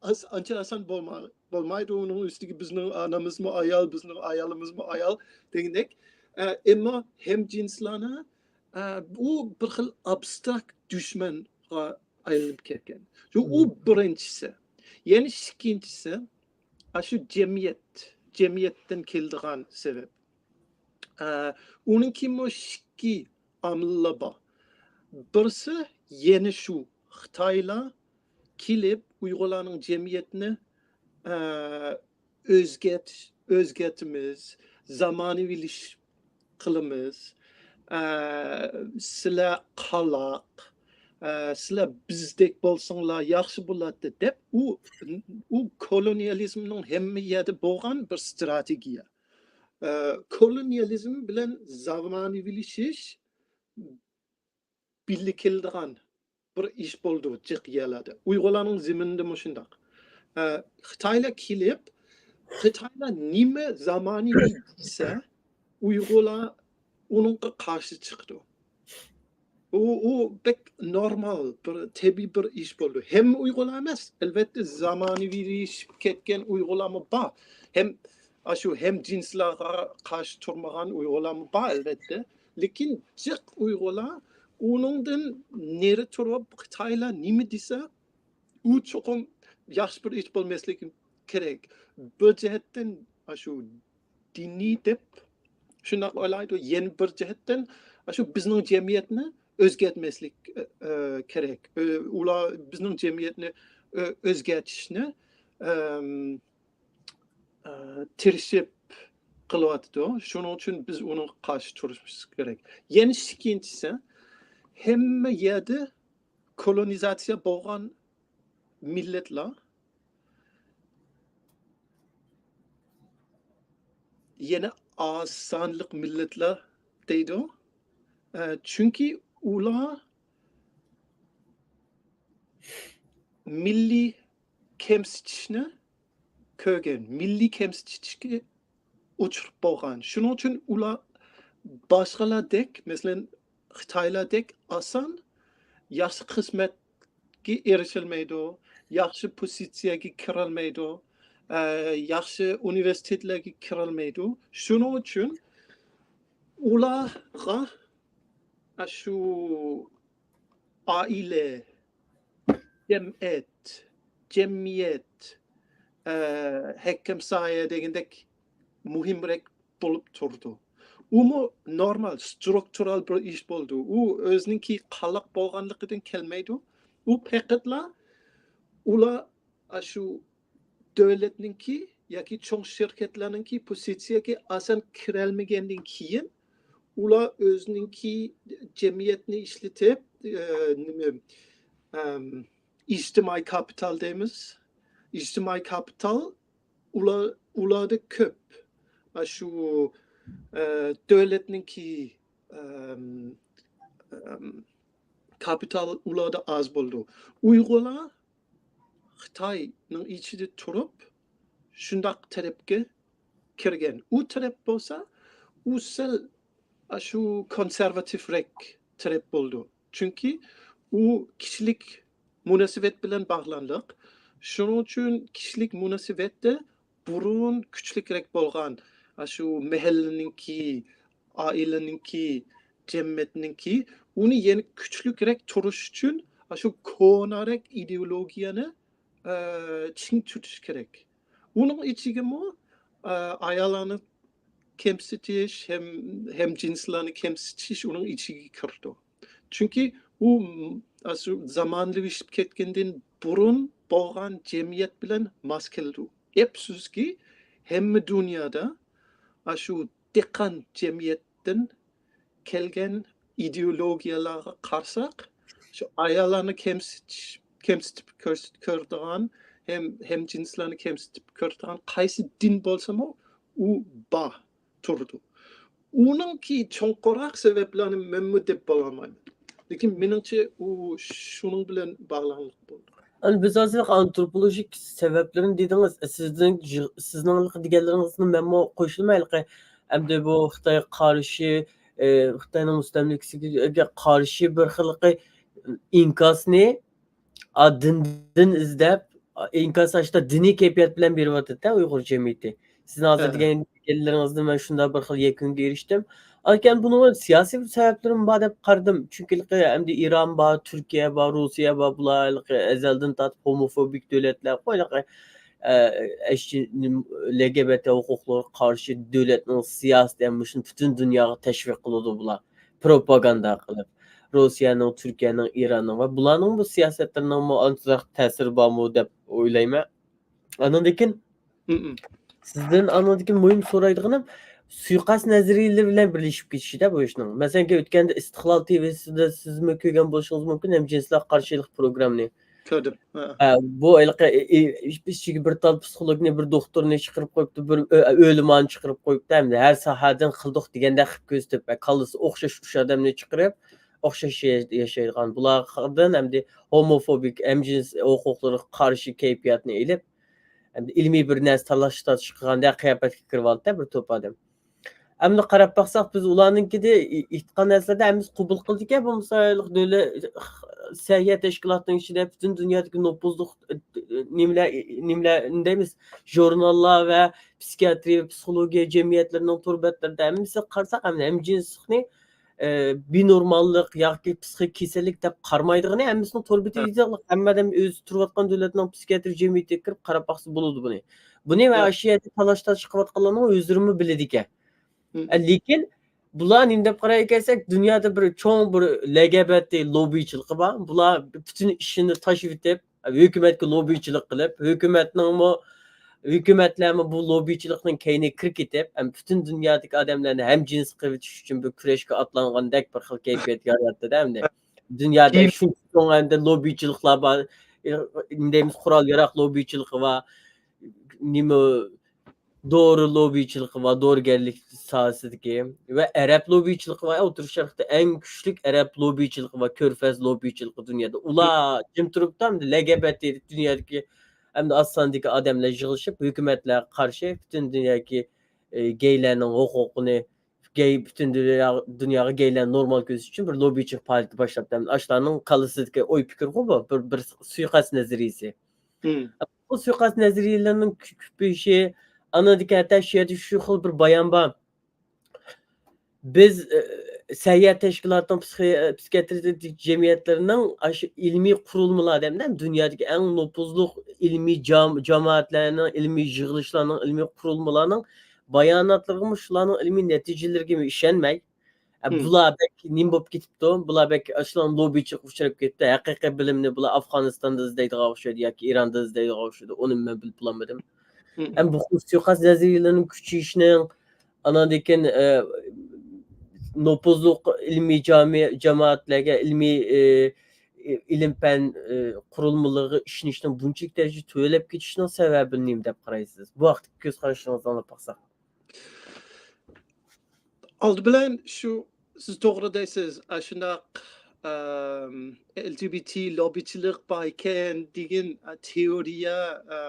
ئاس-، ئانچە ئاسان بولما-، بولمايدۇ. ئۇنىڭ ئۈستىگە بىزنىڭ ئانىمىزمۇ ئايال، بىزنىڭ ئايالىمىزمۇ ئايال دېگەندەك. ئە، ئەمما ھەمجىنسلارنى، ئە، بۇ بىر خىل ئابستراكت دۈشمەنغا ئايلىنىپ كەتكەن. شۇ، ئۇ بىرىنچىسى. يەنە ئىككىنچىسى، ئاشۇ جەمئىيەت، جەمئىيەتتىن كېلىدىغان سەۋەب. ئە، ئۇنىڭكىمۇ ئىككى ئامىللار بار. بىرسى يەنە شۇ خىتايلار كېلىپ ئۇيغۇرلارنىڭ جەمئىيەتنى، ئە، ئۆزگەرتىش، ئۆزگەرتىمىز، زامانىۋىلىشىپ قىلىمىز، ئە، سىلەر قالاق، ئە، سىلەر بىزدەك بولساڭلار ياخشى بولاتتى دەپ، ئۇ، ئۇ كولونىيالىزمنىڭ ھەممە يەردە بولغان بىر ستراتېگىيە. ئە، كولونىيالىزم بىلەن زامانىۋىلىشىش بىللە كېلىدىغان بىر ئىش بولدى جىق يەرلەردە. ئۇيغۇرلارنىڭ زېمىنىدىمۇ شۇنداق. ئە، خىتايلار كېلىپ، خىتايلار نېمە زامانىۋى دېسە، ئۇيغۇرلار ئۇنىڭغا قارشى چىقىدۇ. ئۇ، ئۇ بەك نورمال، بىر تەبىئىي بىر ئىش بولدى. ھەممە ئۇيغۇرلار ئەمەس، ئەلۋەتتە، زامانىۋىلىشىپ كەتكەن ئۇيغۇرلارمۇ بار. ھەم، ئاشۇ ھەمجىنسلارغا قارشى تۇرمىغان ئۇيغۇرلارمۇ بار، ئەلۋەتتە. لېكىن جىق ئۇيغۇرلار ئۇنىڭدىن نېرى تۇرۇپ، خىتايلار نېمە دېسە، ئۇ چوقۇم ياخشى بىر ئىش بولماسلىقى كېرەك. بىر جەھەتتىن ئاشۇ دىنىي دەپ شۇنداق ئويلايدۇ. يەنە بىر جەھەتتىن ئاشۇ بىزنىڭ جەمئىيەتنى ئۆزگەرتمەسلىك، ئە، ئە، كېرەك. ئە، ئۇلار بىزنىڭ جەمئىيەتنى، ئە، ئۆزگەرتىشنى، ئەم، ئە، تىرىشىپ قىلىۋاتىدۇ. شۇنىڭ ئۈچۈن بىز ئۇنىڭغا قارشى تۇرۇشىمىز كېرەك. يەنە ئىككىنچىسى، ھەممە يەردە كولونىزاتسىيە بولغان مىللەتلەر يەنە ئاز سانلىق مىللەتلەر دەيدۇ. ئە، چۈنكى ئۇلار مىللىي كەمسىتىشنى كۆرگەن، مىللىي كەمسىتىشكە ئۇچراپ بولغان. شۇنىڭ ئۈچۈن ئۇلار باشقىلاردەك، مەسىلەن، خىتايلاردەك ئاسان ياخشى خىزمەتكە ئېرىشەلمەيدۇ، ياخشى پوزىتسىيەگە كىرەلمەيدۇ، ئە، ياخشى ئۇنىۋېرسىتېتلەرگە كىرەلمەيدۇ. شۇنىڭ ئۈچۈن ئۇلارغا ئاشۇ ئائىلە، جەمئىيەت، جەمئىيەت، ئە، ھەككەم سايە دېگەندەك مۇھىمراق بولۇپ تۇرىدۇ. ئۇمۇ نورمال، سترۇكتۇرال بىر ئىش بولىدۇ. ئۇ ئۆزىنىڭكى قالاق بولغانلىقىدىن كەلمەيدۇ. ئۇ پەقەتلا ئۇلار ئاشۇ دۆلەتنىڭكى ياكى چوڭ شىركەتلەرنىڭكى پوزىتسىيەگە ئاسان كىرەلمىگەندىن كېيىن، ئۇلار ئۆزىنىڭكى جەمئىيەتنى ئىشلىتىپ، ئە، نېمە، ئەم، ئىجتىمائىي كاپىتال دەيمىز. ئىجتىمائىي كاپىتال ئۇلار، ئۇلاردا كۆپ. ئاشۇ، ئە، دۆلەتنىڭكى، ئەم، ئەم، كاپىتال ئۇلاردا ئاز بولىدۇ. ئۇيغۇرلار خىتاينىڭ ئىچىدە تۇرۇپ، شۇنداق تەرەپكە كىرگەن. ئۇ تەرەپ بولسا، ئۇ سەل ئاشۇ كونسېرۋاتىۋراق تەرەپ بولىدۇ. چۈنكى ئۇ كىشىلىك مۇناسىۋەت بىلەن باغلانلىق. شۇنىڭ ئۈچۈن كىشىلىك مۇناسىۋەتتە بۇرۇن كۈچلۈكرەك بولغان، ئاشۇ مەھەللىنىڭكى، ئائىلىنىڭكى، جەمئىيەتنىڭكى، ئۇنى يەنە كۈچلۈكرەك تۇرۇش ئۈچۈن، ئاشۇ كونىراق ئىدېئولوگىيەنى، ئە، چىڭ تۇتۇش كېرەك. ئۇنىڭ ئىچىگىمۇ، ئە، ئاياللارنى كەمسىتىش، ھەم، ھەمجىنسلارنى كەمسىتىش ئۇنىڭ ئىچىگە كىرىدۇ. چۈنكى ئۇ، م، ئاشۇ زامانىۋىلىشىپ كەتكەندىن بۇرۇن بولغان جەمئىيەت بىلەن ماس كېلىدۇ. ئەپسۇسكى، ھەممە دۇنيادا ئاشۇ دېھقان جەمئىيەتتىن كەلگەن ئىدېئولوگىيەلەرگە قارىساق، شۇ ئاياللارنى كەمسىتىش، كەمسىتىپ كۆرس-، كۆرىدىغان، ھەم ھەمجىنسلارنى كەمسىتىپ كۆرىدىغان قايسى دىن بولسىمۇ، ئۇ بار تۇرىدۇ. ئۇنىڭكى چوڭقۇرراق سەۋەبلەرنى مەنمۇ دەپ بولالمايمەن. لېكىن مېنىڭچە ئۇ شۇنىڭ بىلەن باغلانغانلىق بولىدۇ. ئەمدى بىز ھازىر ئانتروپولوژىك سەۋەبلىرىنى دېدىڭىز. سىزنىڭ، سىزنىڭ دېگەنلىرىڭىزنى مەنمۇ قوشۇلىمەن. ھېلىقى ئەمدى بۇ خىتايغا قارشى، ئى، خىتاينىڭ مۇستەملىكىسىگە قارشى بىر خىلقى ئىنكاسنى، ئا، دىندىن ئىزدەپ، ئىنكاس ئاشتا دىنىي كەيپىيات بىلەن بېرىۋاتىدۇ ئۇيغۇر جەمئىيىتى. سىزنىڭ ھازىر دېگەنلىرىڭىزدىن مەن شۇنداق بىر خىل يەكۈنگە ئېرىشتىم. لېكىن بۇنىڭ سىياسىي بىر سەۋەبلىرىمۇ بار دەپ قارىدىم. چۈنكى ھېلىقى ئەمدى ئىران بار، تۈركىيە بار، روسىيە بار، بۇلار ھېلىقى ئەزەلدىن تارتىپ ھوموفوبىك دۆلەتلەر، ھېلىقى، ئە، ئەشچى-، نېم-، لەگەبەتە ھوقۇقلىرىغا قارشى دۆلەتنىڭ سىياسىتى، ھەم مۇشۇنى پۈتۈن دۇنياغا تەشۋىق قىلىدۇ بۇلار. پروپاگاندا قىلىپ. روسىيەنىڭ، تۈركىيەنىڭ، ئىراننىڭ ۋە بۇلارنىڭ بۇ سىياسەتلىرىنىڭمۇ ئانچە تەسىرى بارمۇ دەپ ئويلايمەن. ئاندىن كېيىن سىزدىن ئاندىن كېيىن مۇھىم سورايدىغىنىم، سۇيىقەست نەزەرىيەلىرى بىلەن بىرلىشىپ كېتىشىدە بۇ ئىشنىڭ. مەسىلەن، ئۆتكەندە ئىستىقلال تىۋىسىدە سىزمۇ كۆرگەن بولۇشىڭىز مۇمكىن، ھەمجىنسلەرگە قارشىلىق پروگراممىنى. كۆردۈم. ھە. ھە، بۇ ھېلىقى، ئى، ئى، ئىچىگە بىر تال پسىخولوگنى، بىر دوختۇرنى چىقىرىپ قويۇپتۇ، بىر ئۆ-، ئۆلىمانى چىقىرىپ قويۇپتۇ. ھەمدە ھەر ساھەدىن قىلدۇق دېگەندەك قىلىپ كۆرسىتىپ، ھە، كاللىسى ئوخشاش ئۈچ ئادەمنى چىقىرىپ، ئوخشاش يا-، ياشايدىغان، بۇلاردىن ھەمدە ھوموفوبىك، ھەمجىنس ھوقۇقلىرىغا قارشى كەيپىياتنى ئېلىپ، ھەمدە ئىلمىي بىر نەرسە تالاش-تارتىش قىلغاندەك قىياپەتكە كىرىۋالدى بىر توپ ئادەم. ئەمدى قاراپ باقساق، بىز ئۇلارنىڭكىدە ئېيتقان نەرسىلەردە ھەممىسى قوبۇل قىلىدىكەن، بولمىسا دۆلەت سەھىيە تەشكىلاتىنىڭ ئىچىدە پۈتۈن دۇنيادىكى نوپۇزلۇق نېمىلەر، نېمىلەر دەيمىز، ژۇرناللار ۋە پسىخىياترىيە، پسىخولوگىيە جەمئىيەتلىرىنىڭ تور بەتلىرىدە ھەممىسىگە قارىساق، ھەممە ھەمجىنسلىقنى، ئە، بىنورماللىق ياكى پسىخىك كېسەللىك دەپ قارىمايدىغىنى، ھەممىسىنىڭ تور بېتىدە يېزىقلىق، ھەممە ئادەم ئۆزى تۇرۇۋاتقان دۆلەتنىڭ پسىخىياتر جەمئىيىتىگە كىرىپ قاراپ باقسا بولىدۇ بۇنى. بۇنى ۋە ئاشۇ يەردە تالاش تارتىش قىلىۋاتقانلارنىڭ ئۆزلىرىمۇ بىلىدىكەن. ئە، لېكىن بۇلار نېمە دەپ قارايدىكەنسەك، دۇنيادا بىر چوڭ بىر لەگەبەتى لوببىچىلىقى بار. بۇلار پۈتۈن ئىشىنى تاشلىۋېتىپ، ھۆكۈمەتكە لوببىچىلىق قىلىپ، ھۆكۈمەتنىڭمۇ، ھۆكۈمەتلەرمۇ بۇ لوببىچىلىقنىڭ كەينىگە كىرىپ كېتىپ، ھەم پۈتۈن دۇنيادىكى ئادەملەرنى ھەمجىنس قىلىۋېتىش ئۈچۈن بىر كۈرەشكە ئاتلانغاندەك بىر خىل كەيپىيات ياراتتىدا ئەمدى. دۇنيادا شۇنچە چوڭ ئەمدى لوببىچىلىقلار بار، ئە، نېمە دەيمىز، قورال ياراق لوببىچىلىقى بار، نېمە، دورا لوببىچىلىقى بار، دورىگەرلىك ساھەسىدىكى ۋە ئەرەب لوببىچىلىقى بار. ئوتتۇرا شەرقتە ئەڭ كۈچلۈك ئەرەب لوببىچىلىقى بار، كۆرفەز لوببىچىلىقى دۇنيادا. ئۇلار جىم تۇرۇپتۇ، ئەمدى لەگەبەتى دۇنيادىكى ئەمدى ئاز ساندىكى ئادەملەر يىغىلىشىپ، ھۆكۈمەتلەرگە قارشى پۈتۈن دۇنيادىكى، ئى، گەيلەرنىڭ ھوقۇقىنى، گەي، پۈتۈن دۇنيا، دۇنياغا گەيلەرنى نورمال كۆرسىتىش ئۈچۈن بىر لوببىچىلىق پائالىيىتى باشلاپتۇ. ئەمدى ئاشۇلارنىڭ كاللىسىدىكى ئوي پىكىرغۇ بۇ، بىر، بىر سۇيىقەست نەزەرىيىسى. بۇ سۇيىقەست نەزەرىيەلىرىنىڭ كۆ-، كۆپىيىشى، ئاندىن كېيىن ھەتتا شۇ يەردە شۇ خىل بىر بايان بار. بىز، ئە، سەھىيە تەشكىلاتىنىڭ پسىخى-، پسىخىياترىك جەمئىيەتلىرىنىڭ ئاشۇ ئىلمىي قۇرۇلمىلار دەيمەن، دۇنيادىكى ئەڭ نوپۇزلۇق ئىلمىي جام-، جامائەتلەرنىڭ، ئىلمىي يىغىلىشلارنىڭ، ئىلمىي قۇرۇلمىلارنىڭ باياناتلىرىغىمۇ شۇلارنىڭ ئىلمىي نەتىجىلىرىگىمۇ ئىشەنمەي، ئە، بۇلار بەك نېمە بولۇپ كېتىپتۇ؟ بۇلار بەك ئاشۇلارنىڭ لوببىچىلىقىغا ئۇچراپ كېتىپتۇ. ھەقىقىي بىلىمنى بۇلار ئافغانىستاندا ئىزدەيدىغان ئوخشايدۇ ياكى ئىراندا ئىزدەيدىغان ئوخشايدۇ. ئۇنى مەن بىلىپ بولالمىدىم. ھەم بۇ خىل سۇيىقەست نەزەرىيەلىرىنىڭ كۈچىيىشىنىڭ، ئاندىن كېيىن، ئە، نوپۇزلۇق ئىلمىي جامائە-، جامائەتلەرگە، ئىلمىي، ئە، ئىلىم-پەن، ئە، قۇرۇلمىلىرىغا ئىشىنىشنىڭ بۇنچىلىك دەرىجىدە تۆۋەنلەپ كېتىشىنىڭ سەۋەبى نېمە دەپ قارايسىز؟ بۇ ھەقتىكى كۆز قاراشلىرىڭىزنى ئاڭلاپ باقساق. ئالدى بىلەن شۇ، سىز توغرا دەيسىز، ئاشۇنداق، ئەم، ئېل جى بى تى لوببىچىلىق بار ئىكەن دېگەن، ئە، تېئورىيە، ئە،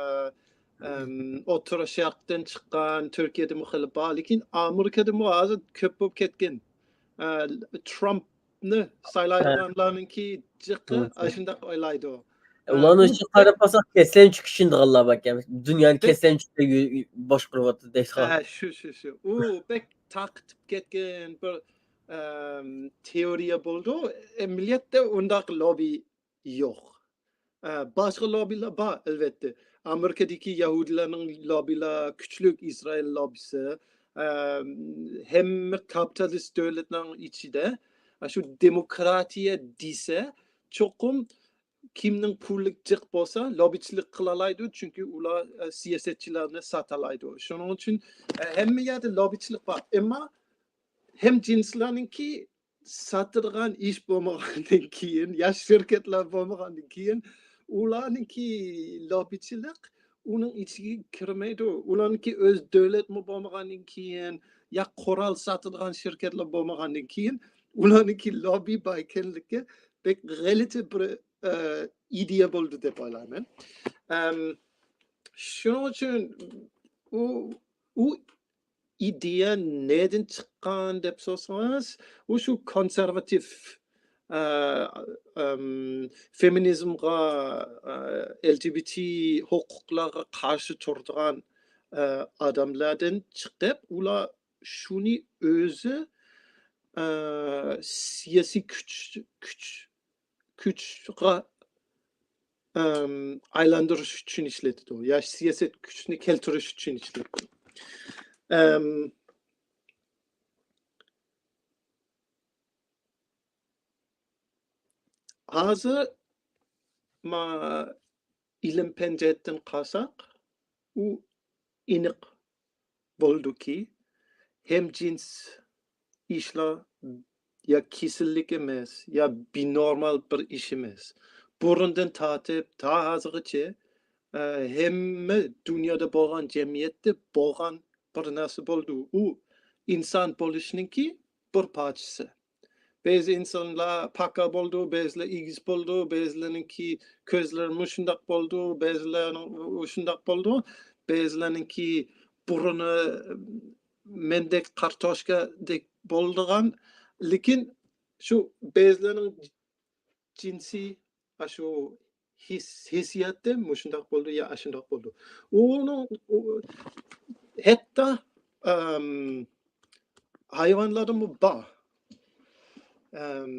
ئەم، ئوتتۇرا شەرقتىن چىققان، تۈركىيەدىمۇ خېلى بار، لېكىن ئامېرىكىدىمۇ ھازىر كۆپ بولۇپ كەتكەن. ئە، ترامپنى سايلايدىغانلارنىڭكى جىقى ئاشۇنداق ئويلايدۇ. ئۇلارنىڭ ئىچىگە قاراپ قالساق، كەسلەنچۈككە ئىشىنىدىغانلار باركەن. دۇنيانى كەسلەنچۈكلەر يۈ-، يۈ-، باشقۇرۇۋاتىدۇ دەيدىغان. ھە، شۇ، شۇ، شۇ. ئۇ بەك تارقىتىپ كەتكەن بىر، ئەم، تېئورىيە بولىدۇ. ئەمەلىيەتتە ئۇنداق لوببى يوق. ئە، باشقا لوببىلار بار، ئەلۋەتتە. ئامېرىكىدىكى يەھۇدىيلارنىڭ لوببىلار كۈچلۈك، ئىسرائىل لوببىسى. ئەم، ھەممە كاپىتالىست دۆلەتنىڭ ئىچىدە، ئە، شۇ دېموكراتىيە دېسە، چوقۇم كىمنىڭ پۇلى جىق بولسا، لوببىچىلىق قىلالايدۇ، چۈنكى ئۇلار، ئە، سىياسەتچىلەرنى ساتالايدۇ. شۇنىڭ ئۈچۈن، ئە، ھەممە يەردە لوببىچىلىق بار. ئەمما ھەمجىنسلارنىڭكى ساتىدىغان ئىش بولمىغاندىن كېيىن، يا شىركەتلەر بولمىغاندىن كېيىن، ئۇلارنىڭكى لوببىچىلىق ئۇنىڭ ئىچىگە كىرمەيدۇ. ئۇلارنىڭكى ئۆز دۆلەتمۇ بولمىغاندىن كېيىن، يا قورال ساتىدىغان شىركەتلەر بولمىغاندىن كېيىن، ئۇلارنىڭكى لوببى بار ئىكەنلىكى بەك غەلىتە بىر، ئە، ئىدىيە بولدى دەپ ئويلايمەن. ئەم، شۇنىڭ ئۈچۈن ئۇ، ئۇ ئىدىيە نەدىن چىققان دەپ سورىسىڭىز، ئۇ شۇ كونسېرۋاتىپ، ئە، ئەم، فېمىنىزمغا، ئە، ئېل جى بى تى ھوقۇقلارغا قارشى تۇرىدىغان، ئە، ئادەملەردىن چىقىپ، ئۇلار شۇنى ئۆزى، ئە، سىياسىي كۈچ، كۈچ، كۈچكە، ئەم، ئايلاندۇرۇش ئۈچۈن ئىشلىتىدۇ. يا سىياسەت كۈچىنى كەلتۈرۈش ئۈچۈن ئىشلىتىدۇ. ئەم، ھازىر ما ئىلىم پەن جەھەتتىن قارىساق، ئۇ ئېنىق بولىدۇكى، ھەمجىنس ئىشلار يا كېسەللىك ئەمەس، يا بىنورمال بىر ئىش ئەمەس. بۇرۇندىن تارتىپ تا ھازىرغىچە، ئە، ھەممە دۇنيادا بولغان، جەمئىيەتتە بولغان بىر نەرسە بولىدۇ. ئۇ ئىنسان بولۇشنىڭكى بىر پارچىسى. بەزى ئىنسانلار پاكا بولىدۇ، بەزىلەر ئېگىز بولىدۇ، بەزىلەرنىڭكى كۆزلىرى مۇشۇنداق بولىدۇ، بەزىلەرنىڭ ئۇشۇنداق بولىدۇ، بەزىلەرنىڭكى بۇرنى مەندەك قارتوشكادەك بولىدىغان، لېكىن شۇ بەزىلەرنىڭ جىنسىي، ئاشۇ ھېس-، ھېسسىياتى مۇشۇنداق بولىدۇ يا ئاشۇنداق بولىدۇ. ئۇنىڭ، ئۇ، ھەتتا، ئەم، ھايۋانلاردىمۇ بار. ئەم،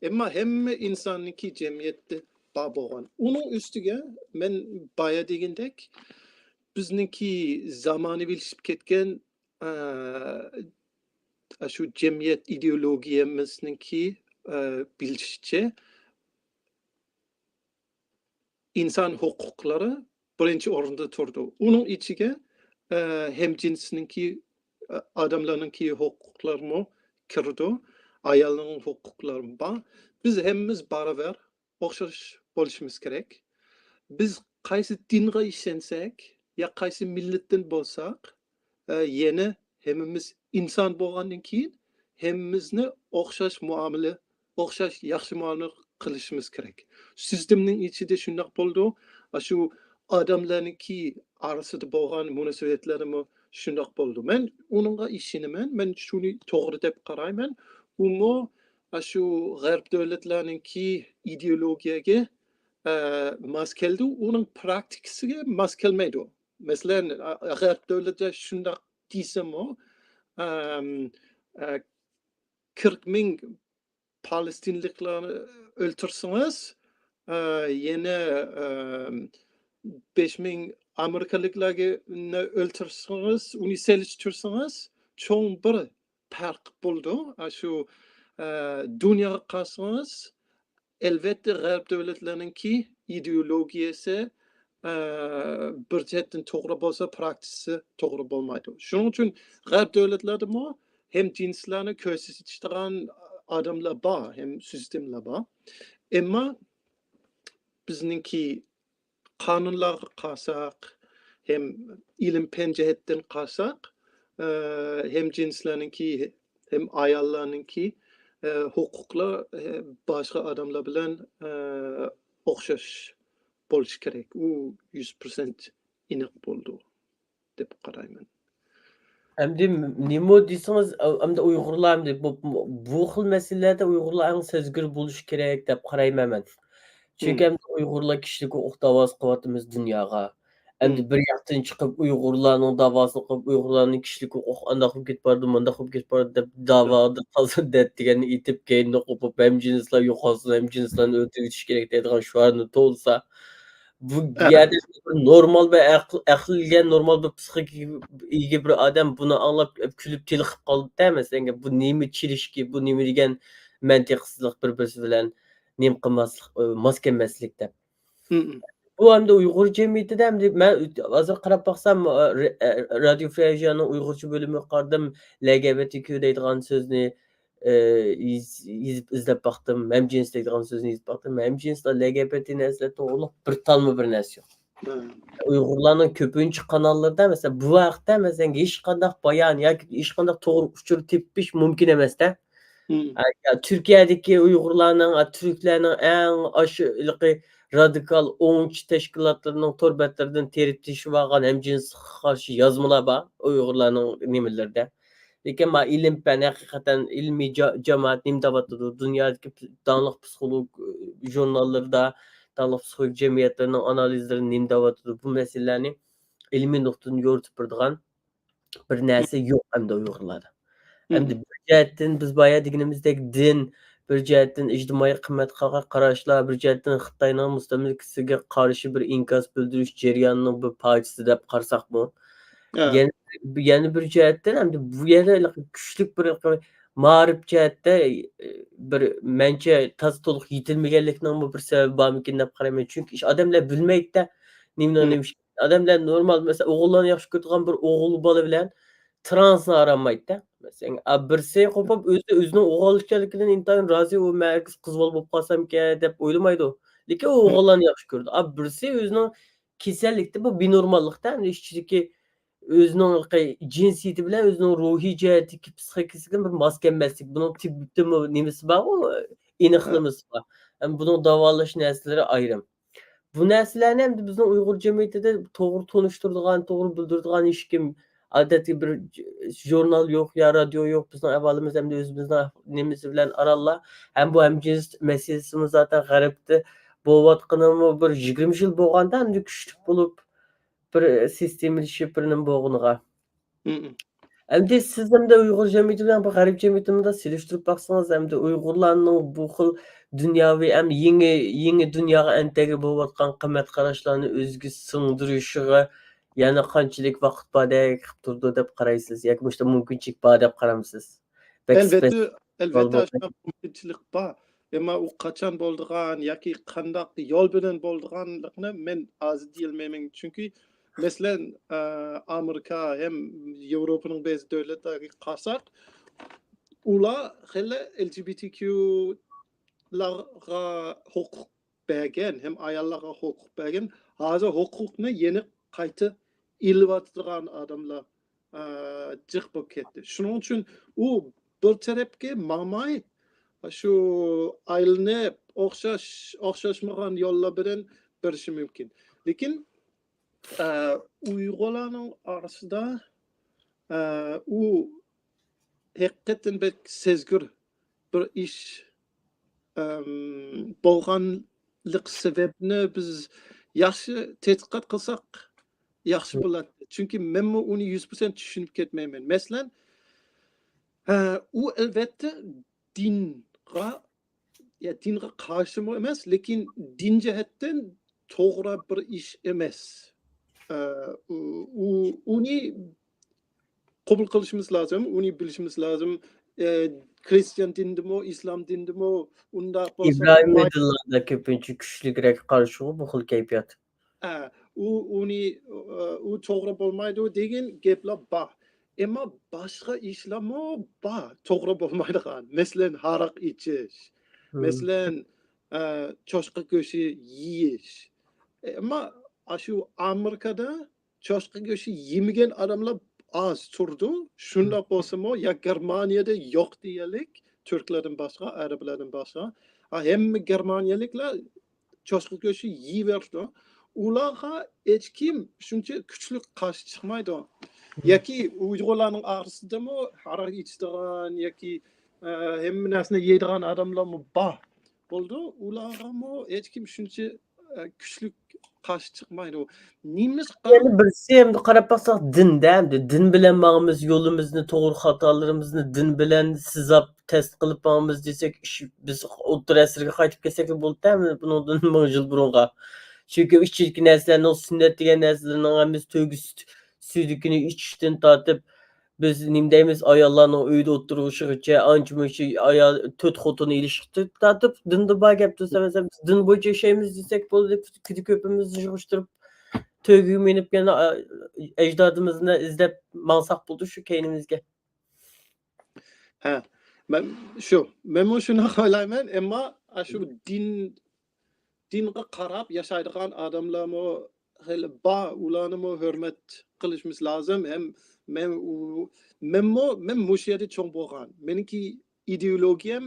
ئەمما ھەممە ئىنساننىڭكى جەمئىيەتتە بار بولغان. ئۇنىڭ ئۈستىگە مەن بايا دېگەندەك، بىزنىڭكى زامانىۋىلىشىپ كەتكەن، ئە، شۇ جەمئىيەت ئىدېئولوگىيەمىزنىڭكى، ئە، بىلىشىچە، ئىنسان ھوقۇقلىرى بىرىنچى ئورۇندا تۇرىدۇ. ئۇنىڭ ئىچىگە، ئە، ھەمجىنسنىڭكى، ئە، ئادەملەرنىڭكى ھوقۇقلىرىمۇ كىرىدۇ. ئايالنىڭ ھوقۇقلىرىمۇ بار. بىز ھەممىمىز باراۋەر، ئوخشاش بولۇشىمىز كېرەك. بىز قايسى دىنغا ئىشەنسەك، يا قايسى مىللەتتىن بولساق، ئە، يەنە ھەممىمىز ئىنسان بولغاندىن كېيىن، ھەممىمىزنى ئوخشاش مۇئامىلە، ئوخشاش ياخشى مۇئامىلە قىلىشىمىز كېرەك. سىستېمىنىڭ ئىچىدە شۇنداق بولىدۇ، ئاشۇ ئادەملەرنىڭكى ئارىسىدا بولغان مۇناسىۋەتلەرمۇ شۇنداق بولىدۇ. مەن ئۇنىڭغا ئىشىنىمەن، مەن شۇنى توغرا دەپ قارايمەن. ئۇمۇ ئاشۇ غەرب دۆلەتلەرنىڭكى ئىدېئولوگىيەگە، ئە، ماس كەلدى، ئۇنىڭ پراكتىكىسىگە ماس كەلمەيدۇ. مەسىلەن، ئە، غەرب دۆلەتلەر شۇنداق دېسىمۇ، ئەم، ئە، قىرىق مىڭ پالېستىنلىقلارنى ئۆلتۈرسىڭىز، ئە، يەنە، ئەم، بەش مىڭ ئامېرىكىلىقلارنى ئۆلتۈرسىڭىز، ئۇنى سېلىشتۇرسىڭىز، چوڭ بىر پەرق بولىدۇ. ئاشۇ، ئە، دۇنياغا قارىسىڭىز، ئەلۋەتتە، غەرب دۆلەتلىرىنىڭكى ئىدېئولوگىيەسى، ئە، بىر جەھەتتىن توغرا بولسا، پراكتىكىسى توغرا بولمايدۇ. شۇنىڭ ئۈچۈن غەرب دۆلەتلەردىمۇ ھەمجىنسلەرنى كۆرسىتىشىدىغان ئادەملەر بار، ھەم سىستېمىلار بار. ئەمما بىزنىڭكى قانۇنلارغا قارىساق، ھەم ئىلىم پەن جەھەتتىن قارىساق، ئە، ھەمجىنسلەرنىڭكى، ھەم ئاياللارنىڭكى، ئە، ھوقۇقلار، ئە، باشقا ئادەملەر بىلەن، ئە، ئوخشاش بولۇشى كېرەك. ئۇ يۈز پىرسەنت ئېنىق بولىدۇ دەپ قارايمەن. ئەمدى نېمە دېسىڭىز، ئەمدى ئۇيغۇرلار ئەمدى بۇ، بۇ خىل مەسىلىلەردە ئۇيغۇرلار ئەڭ سەزگۈر بولۇشى كېرەك دەپ قارايمەن مەن. چۈنكى ئەمدى ئۇيغۇرلار كىشىلىك ھوقۇق داۋاسى قىلىۋاتىمىز دۇنياغا. ئەمدى بىر ياقتىن چىقىپ ئۇيغۇرلارنىڭ داۋاسىنى قىلىپ، ئۇيغۇرلارنىڭ كىشىلىك ھوقۇقى ئانداق بولۇپ كېتىپ بارىدۇ، مۇنداق بولۇپ كېتىپ بارىدۇ دەپ داۋادا تازا دەت دېگەننى ئېيتىپ، كەينىنى قوپۇپ، ھەمجىنسلار يوقالسۇن، ھەمجىنسلارنى ئۆلتۈرۈۋېتىش كېرەك دەيدىغان شوئارنى توۋلىسا، بۇ يەردە بىر نورمال بىر ئەقىل، ئەقلىگە نورمال بىر پسىخىكىگە ئىگە بىر ئادەم بۇنى ئاڭلاپ كۈلۈپ تېلىقىپ قالدى-دە، مەسىلەن، بۇ نېمە چېلىشكى، بۇ نېمە دېگەن مەنتىقسىزلىق، بىر-بىرسى بىلەن نېمە قىلماسلىق، ئە، ماس كەلمەسلىك دەپ. بۇ ئەمدى ئۇيغۇر جەمئىيىتىدە ئەمدى مەن ھازىر قاراپ باقسام، ئە، رە-، ئە، رادىيو فرانسىيەنىڭ ئۇيغۇرچە بۆلۈمىگە قارىدىم، لەگەبەتىكى دەيدىغان سۆزنى، ئى، يېز-، يېزىپ ئىزدەپ باقتىم. ھەمجىنس دەيدىغان سۆزنى يېزىپ باقتىم. ھەمجىنستا لەگەپەتى نەرسىلەر توغرۇلۇق بىر تالما بىر نەرسە يوق. ئۇيغۇرلارنىڭ كۆپىنچە قاناللىرىدا، مەسىلەن، بۇ ھەقتە، مەسىلەن، ھېچقانداق بايان ياكى ھېچقانداق توغرا ئۇچۇر تېپىش مۇمكىن ئەمەستە. ھە، يا تۈركىيەدىكى ئۇيغۇرلارنىڭ، ھە، تۈركلەرنىڭ ئەڭ ئاشۇ ھېلىقى رادىكال ئوڭچى تەشكىلاتلىرىنىڭ تور بەتلىرىدىن تېرىپ تېشىۋالغان ھەمجىنسقا قارشى يازمىلار بار ئۇيغۇرلارنىڭ نېمىلىرىدە. لېكىن ما ئىلىم پەن، ھەقىقەتەن ئىلمىي جا-، جامائەت نېمە دەۋاتىدۇ؟ دۇنيادىكى پ-، داڭلىق پسىخولوگ، ئى، ژۇرناللىرىدا، داڭلىق پسىخولوگ جەمئىيەتلىرىنىڭ ئانالىزلىرى نېمە دەۋاتىدۇ؟ بۇ مەسىلىلەرنى ئىلمىي نۇقتىدىن يورۇتۇپ بېرىدىغان بىر نەرسە يوق ئەمدى ئۇيغۇرلاردا. ئەمدى بىر جەھەتتىن بىز بايا دېگىنىمىزدەك دىن، بىر جەھەتتىن ئىجتىمائىي قىممەت قا-، قاراشلار، بىر جەھەتتىن خىتاينىڭ مۇستەملىكىسىگە قارشى بىر ئىنكاس بىلدۈرۈش جەريانىنىڭ بىر پارچىسى دەپ قارىساقمۇ، ھە. يەنە، يەنە بىر جەھەتتىن ئەمدى بۇ يەنە كۈچلۈك بىر مائارىپ جەھەتتە، ئى، بىر مەنچە تازا تولۇق يېتىلمىگەنلىكنىڭمۇ بىر سەۋەبى بارمىكىن دەپ قارايمەن. چۈنكى ئىش-، ئادەملەر بىلمەيدىدە، نېمىنىڭ نېمە ئىش-، ئادەملەر نورمال، مەسىلەن، ئوغۇللارنى ياخشى كۆرىدىغان بىر ئوغۇل بالا بىلەن ترانسنى ئارامايدىدە. مەسىلەن، ئا، بىرسى قوپۇپ ئۆزى، ئۆزىنىڭ ئوغۇل ئىكەنلىكىدىن ئىنتايىن رازى، ئۇ مەن ھەرگىز قىز بالا بولۇپ قالسامكەن دەپ ئويلىمايدۇ. لېكىن ئۇ ئوغۇللارنى ياخشى كۆرىدۇ. ئا، بىرسى ئۆزىنىڭ كېسەللىكتە، بۇ بىنورماللىقتا، ئەمدى ئىچىدىكى ئۆزىنىڭ جىنسىيىتى بىلەن ئۆزىنىڭ روھىي جەھەتتىكى پسىخىكىسىدىن بىر ماس كەلمەسلىك. بۇنىڭ تېببىتىمۇ نېمىسى بارغۇ، ئېنىقلىمىسى بار. ھەم بۇنىڭ داۋالاش نەرسىلىرى ئايرىم. بۇ نەرسىلەرنى ئەمدى بىزنىڭ ئۇيغۇر جەمئىيىتىدە توغرا تونۇشتۇرىدىغان، توغرا بىلدۈرىدىغان ھېچكىم، ئادەتتە بىر ژۇرنال يوق يا رادىيو يوق، بىزنىڭ ئەھۋالىمىز ئەمدى ئۆزىمىزنىڭ نېمىسى بىلەن ئارانلا. ھەم بۇ ھەمجىنس مەسىلىسىمۇ زاتەن غەربتە بولۇۋاتقىنىمۇ بىر يىگىرمە يىل بولغاندا، ئەمدى كۈچلۈك بولۇپ، بىر سىستېمىلىشىپ بىر نېمە بولغىنىغا. ئەمدى سىز ئەمدى ئۇيغۇر جەمئىيىتى بىلەن بۇ غەرب جەمئىيىتىنى مۇنداق سېلىشتۇرۇپ باقسىڭىز، ئەمدى ئۇيغۇرلارنىڭ بۇ خىل دۇنياۋى ھەم يېڭى، يېڭى دۇنياغا ئەنتەگە بولۇۋاتقان قىممەت قاراشلارنى ئۆزىگە سىڭدۈرۈشىغا يەنە قانچىلىك ۋاقىت باردەك قىلىپ تۇرىدۇ دەپ قارايسىز؟ ياكى مۇشۇنداق مۇمكىنچىلىك بار دەپ قارامسىز؟ بەك ئەلۋەتتە، سپېسىفىك سوئال ئەلۋەتتە، بولدى. ئاشۇنداق مۇمكىنچىلىك بار. ئەمما ئۇ قاچان بولىدىغان ياكى قانداق يول بىلەن بولىدىغانلىقىنى مەن ھازىر دېيەلمەيمەن. چۈنكى، مەسىلەن، ئە، ئامېرىكا ھەم ياۋروپانىڭ بەزى دۆلەتلىرىگە قارىساق، ئۇلار خېلى ئېل جى بى تى كيۇلارغا ھوقۇق بەرگەن ھەم ئاياللارغا ھوقۇق بەرگەن، ھازىر ھوقۇقنى يەنە قايتا ئېلىۋاتىدىغان ئادەملەر، ئە، جىق بولۇپ كەتتى. شۇنىڭ ئۈچۈن ئۇ بىر تەرەپكە ماڭماي، شۇ ئايلىنىپ ئوخشاش، ئوخشاشمىغان يوللار بىلەن بېرىشى مۇمكىن. لېكىن، ئە، ئۇيغۇرلارنىڭ ئارىسىدا، ئە، ئۇ ھەقىقەتەن بەك سەزگۈر بىر ئىش، ئەم، بولغانلىق سەۋەبىنى بىز ياخشى تەتقىقات قىلساق ياخشى بولاتتى. چۈنكى مەنمۇ ئۇنى يۈز پىرسەنت چۈشىنىپ كەتمەيمەن. مەسىلەن، ئە، ئۇ ئەلۋەتتە دىنغا، يا دىنغا قارشىمۇ ئەمەس، لېكىن دىن جەھەتتىن توغرا بىر ئىش ئەمەس. ئە، ئۇ، ئۇ، ئۇنى قوبۇل قىلىشىمىز لازىم، ئۇنى بىلىشىمىز لازىم. ئە، خرىستىيان دىنىدىمۇ، ئىسلام دىنىدىمۇ ئۇنداق بولسا ئىبراھىمىي بولمايدۇ. دىنلاردا كۆپىنچە كۈچلۈكرەك قارشىغۇ بۇ خىل كەيپىيات. ئە، ئۇ، ئۇنى، ئۇ توغرا بولمايدۇ دېگەن گەپلەر بار. ئەمما باشقا ئىشلارمۇ بار توغرا بولمايدىغان. مەسىلەن، ھاراق ئىچىش. مەسىلەن، ئە، چوشقا گۆشى يېيىش. ئەمما ئاشۇ ئامېرىكادا چوشقا گۆشى يېمىگەن ئادەملەر ئاز تۇرىدۇ. شۇنداق بولسىمۇ، يا گېرمانىيەدە يوق دېيەرلىك، تۈركلەردىن باشقا، ئەرەبلەردىن باشقا. ھا، ھەممە گېرمانىيەلىكلەر چوشقا گۆشى يېيىۋېرىدۇ. ئۇلارغا ھېچكىم شۇنچە كۈچلۈك قارشى چىقمايدۇ. ياكى ئۇيغۇرلارنىڭ ئارىسىدىمۇ ھاراق ئىچىدىغان ياكى، ئە، ھەممە نەرسىنى يەيدىغان ئادەملەرمۇ بار. بولىدۇ، ئۇلارغىمۇ ھېچكىم شۇنچە، ئە، كۈچلۈك قارشى چىقمايدۇ. نېمىشقا؟ يەنە بىرسى، ئەمدى قاراپ باقساق، دىندە، ئەمدى دىن بىلەن ماڭىمىز، يولىمىزنى، توغرا خاتالىرىمىزنى دىن بىلەن سىزاپ، تەست قىلىپ ماڭىمىز دېسەك، ئىش، بىز ئوتتۇرا ئەسىرگە قايتىپ كەتسەكلا بولدى، بۇنىڭدىن مىڭ يىل بۇرۇنغا. چۈنكى ئۇ ئىچىدىكى نەرسىلەرنىڭ، سۈننەت دېگەن نەرسىلەرنىڭ ھەممىسى تۆگە سۈت-، سۈيدۈكىنى ئىچىشتىن تارتىپ، بىز نېمە دەيمىز، ئاياللارنىڭ ئۆيدە ئولتۇرۇشىغىچە، ئانچە مۇنچە ئايال، تۆت خوتۇن ئېلىشقا تارتىپ، دىندا بار گەپ تۇرسا، مەسىلەن، بىز دىن بويىچە ياشايمىز دېسەك بولدى، كۈدە كۆپىمىزنى يىغىشتۇرۇپ، تۆگىگە مىنىپ يەنە، ئەجدادىمىزنى ئىزدەپ ماڭساق بولدى شۇ كەينىمىزگە. ھە، مەن شۇ، مەنمۇ شۇنداق ئويلايمەن، ئەمما ئاشۇ دىن، دىنغا قاراپ ياشايدىغان ئادەملەرمۇ خېلى بار، ئۇلارنىمۇ ھۆرمەت قىلىشىمىز لازىم. ھەم مەن ئۇ، مەنمۇ، مەن مۇشۇ يەردە چوڭ بولغان. مېنىڭكى ئىدېئولوگىيەم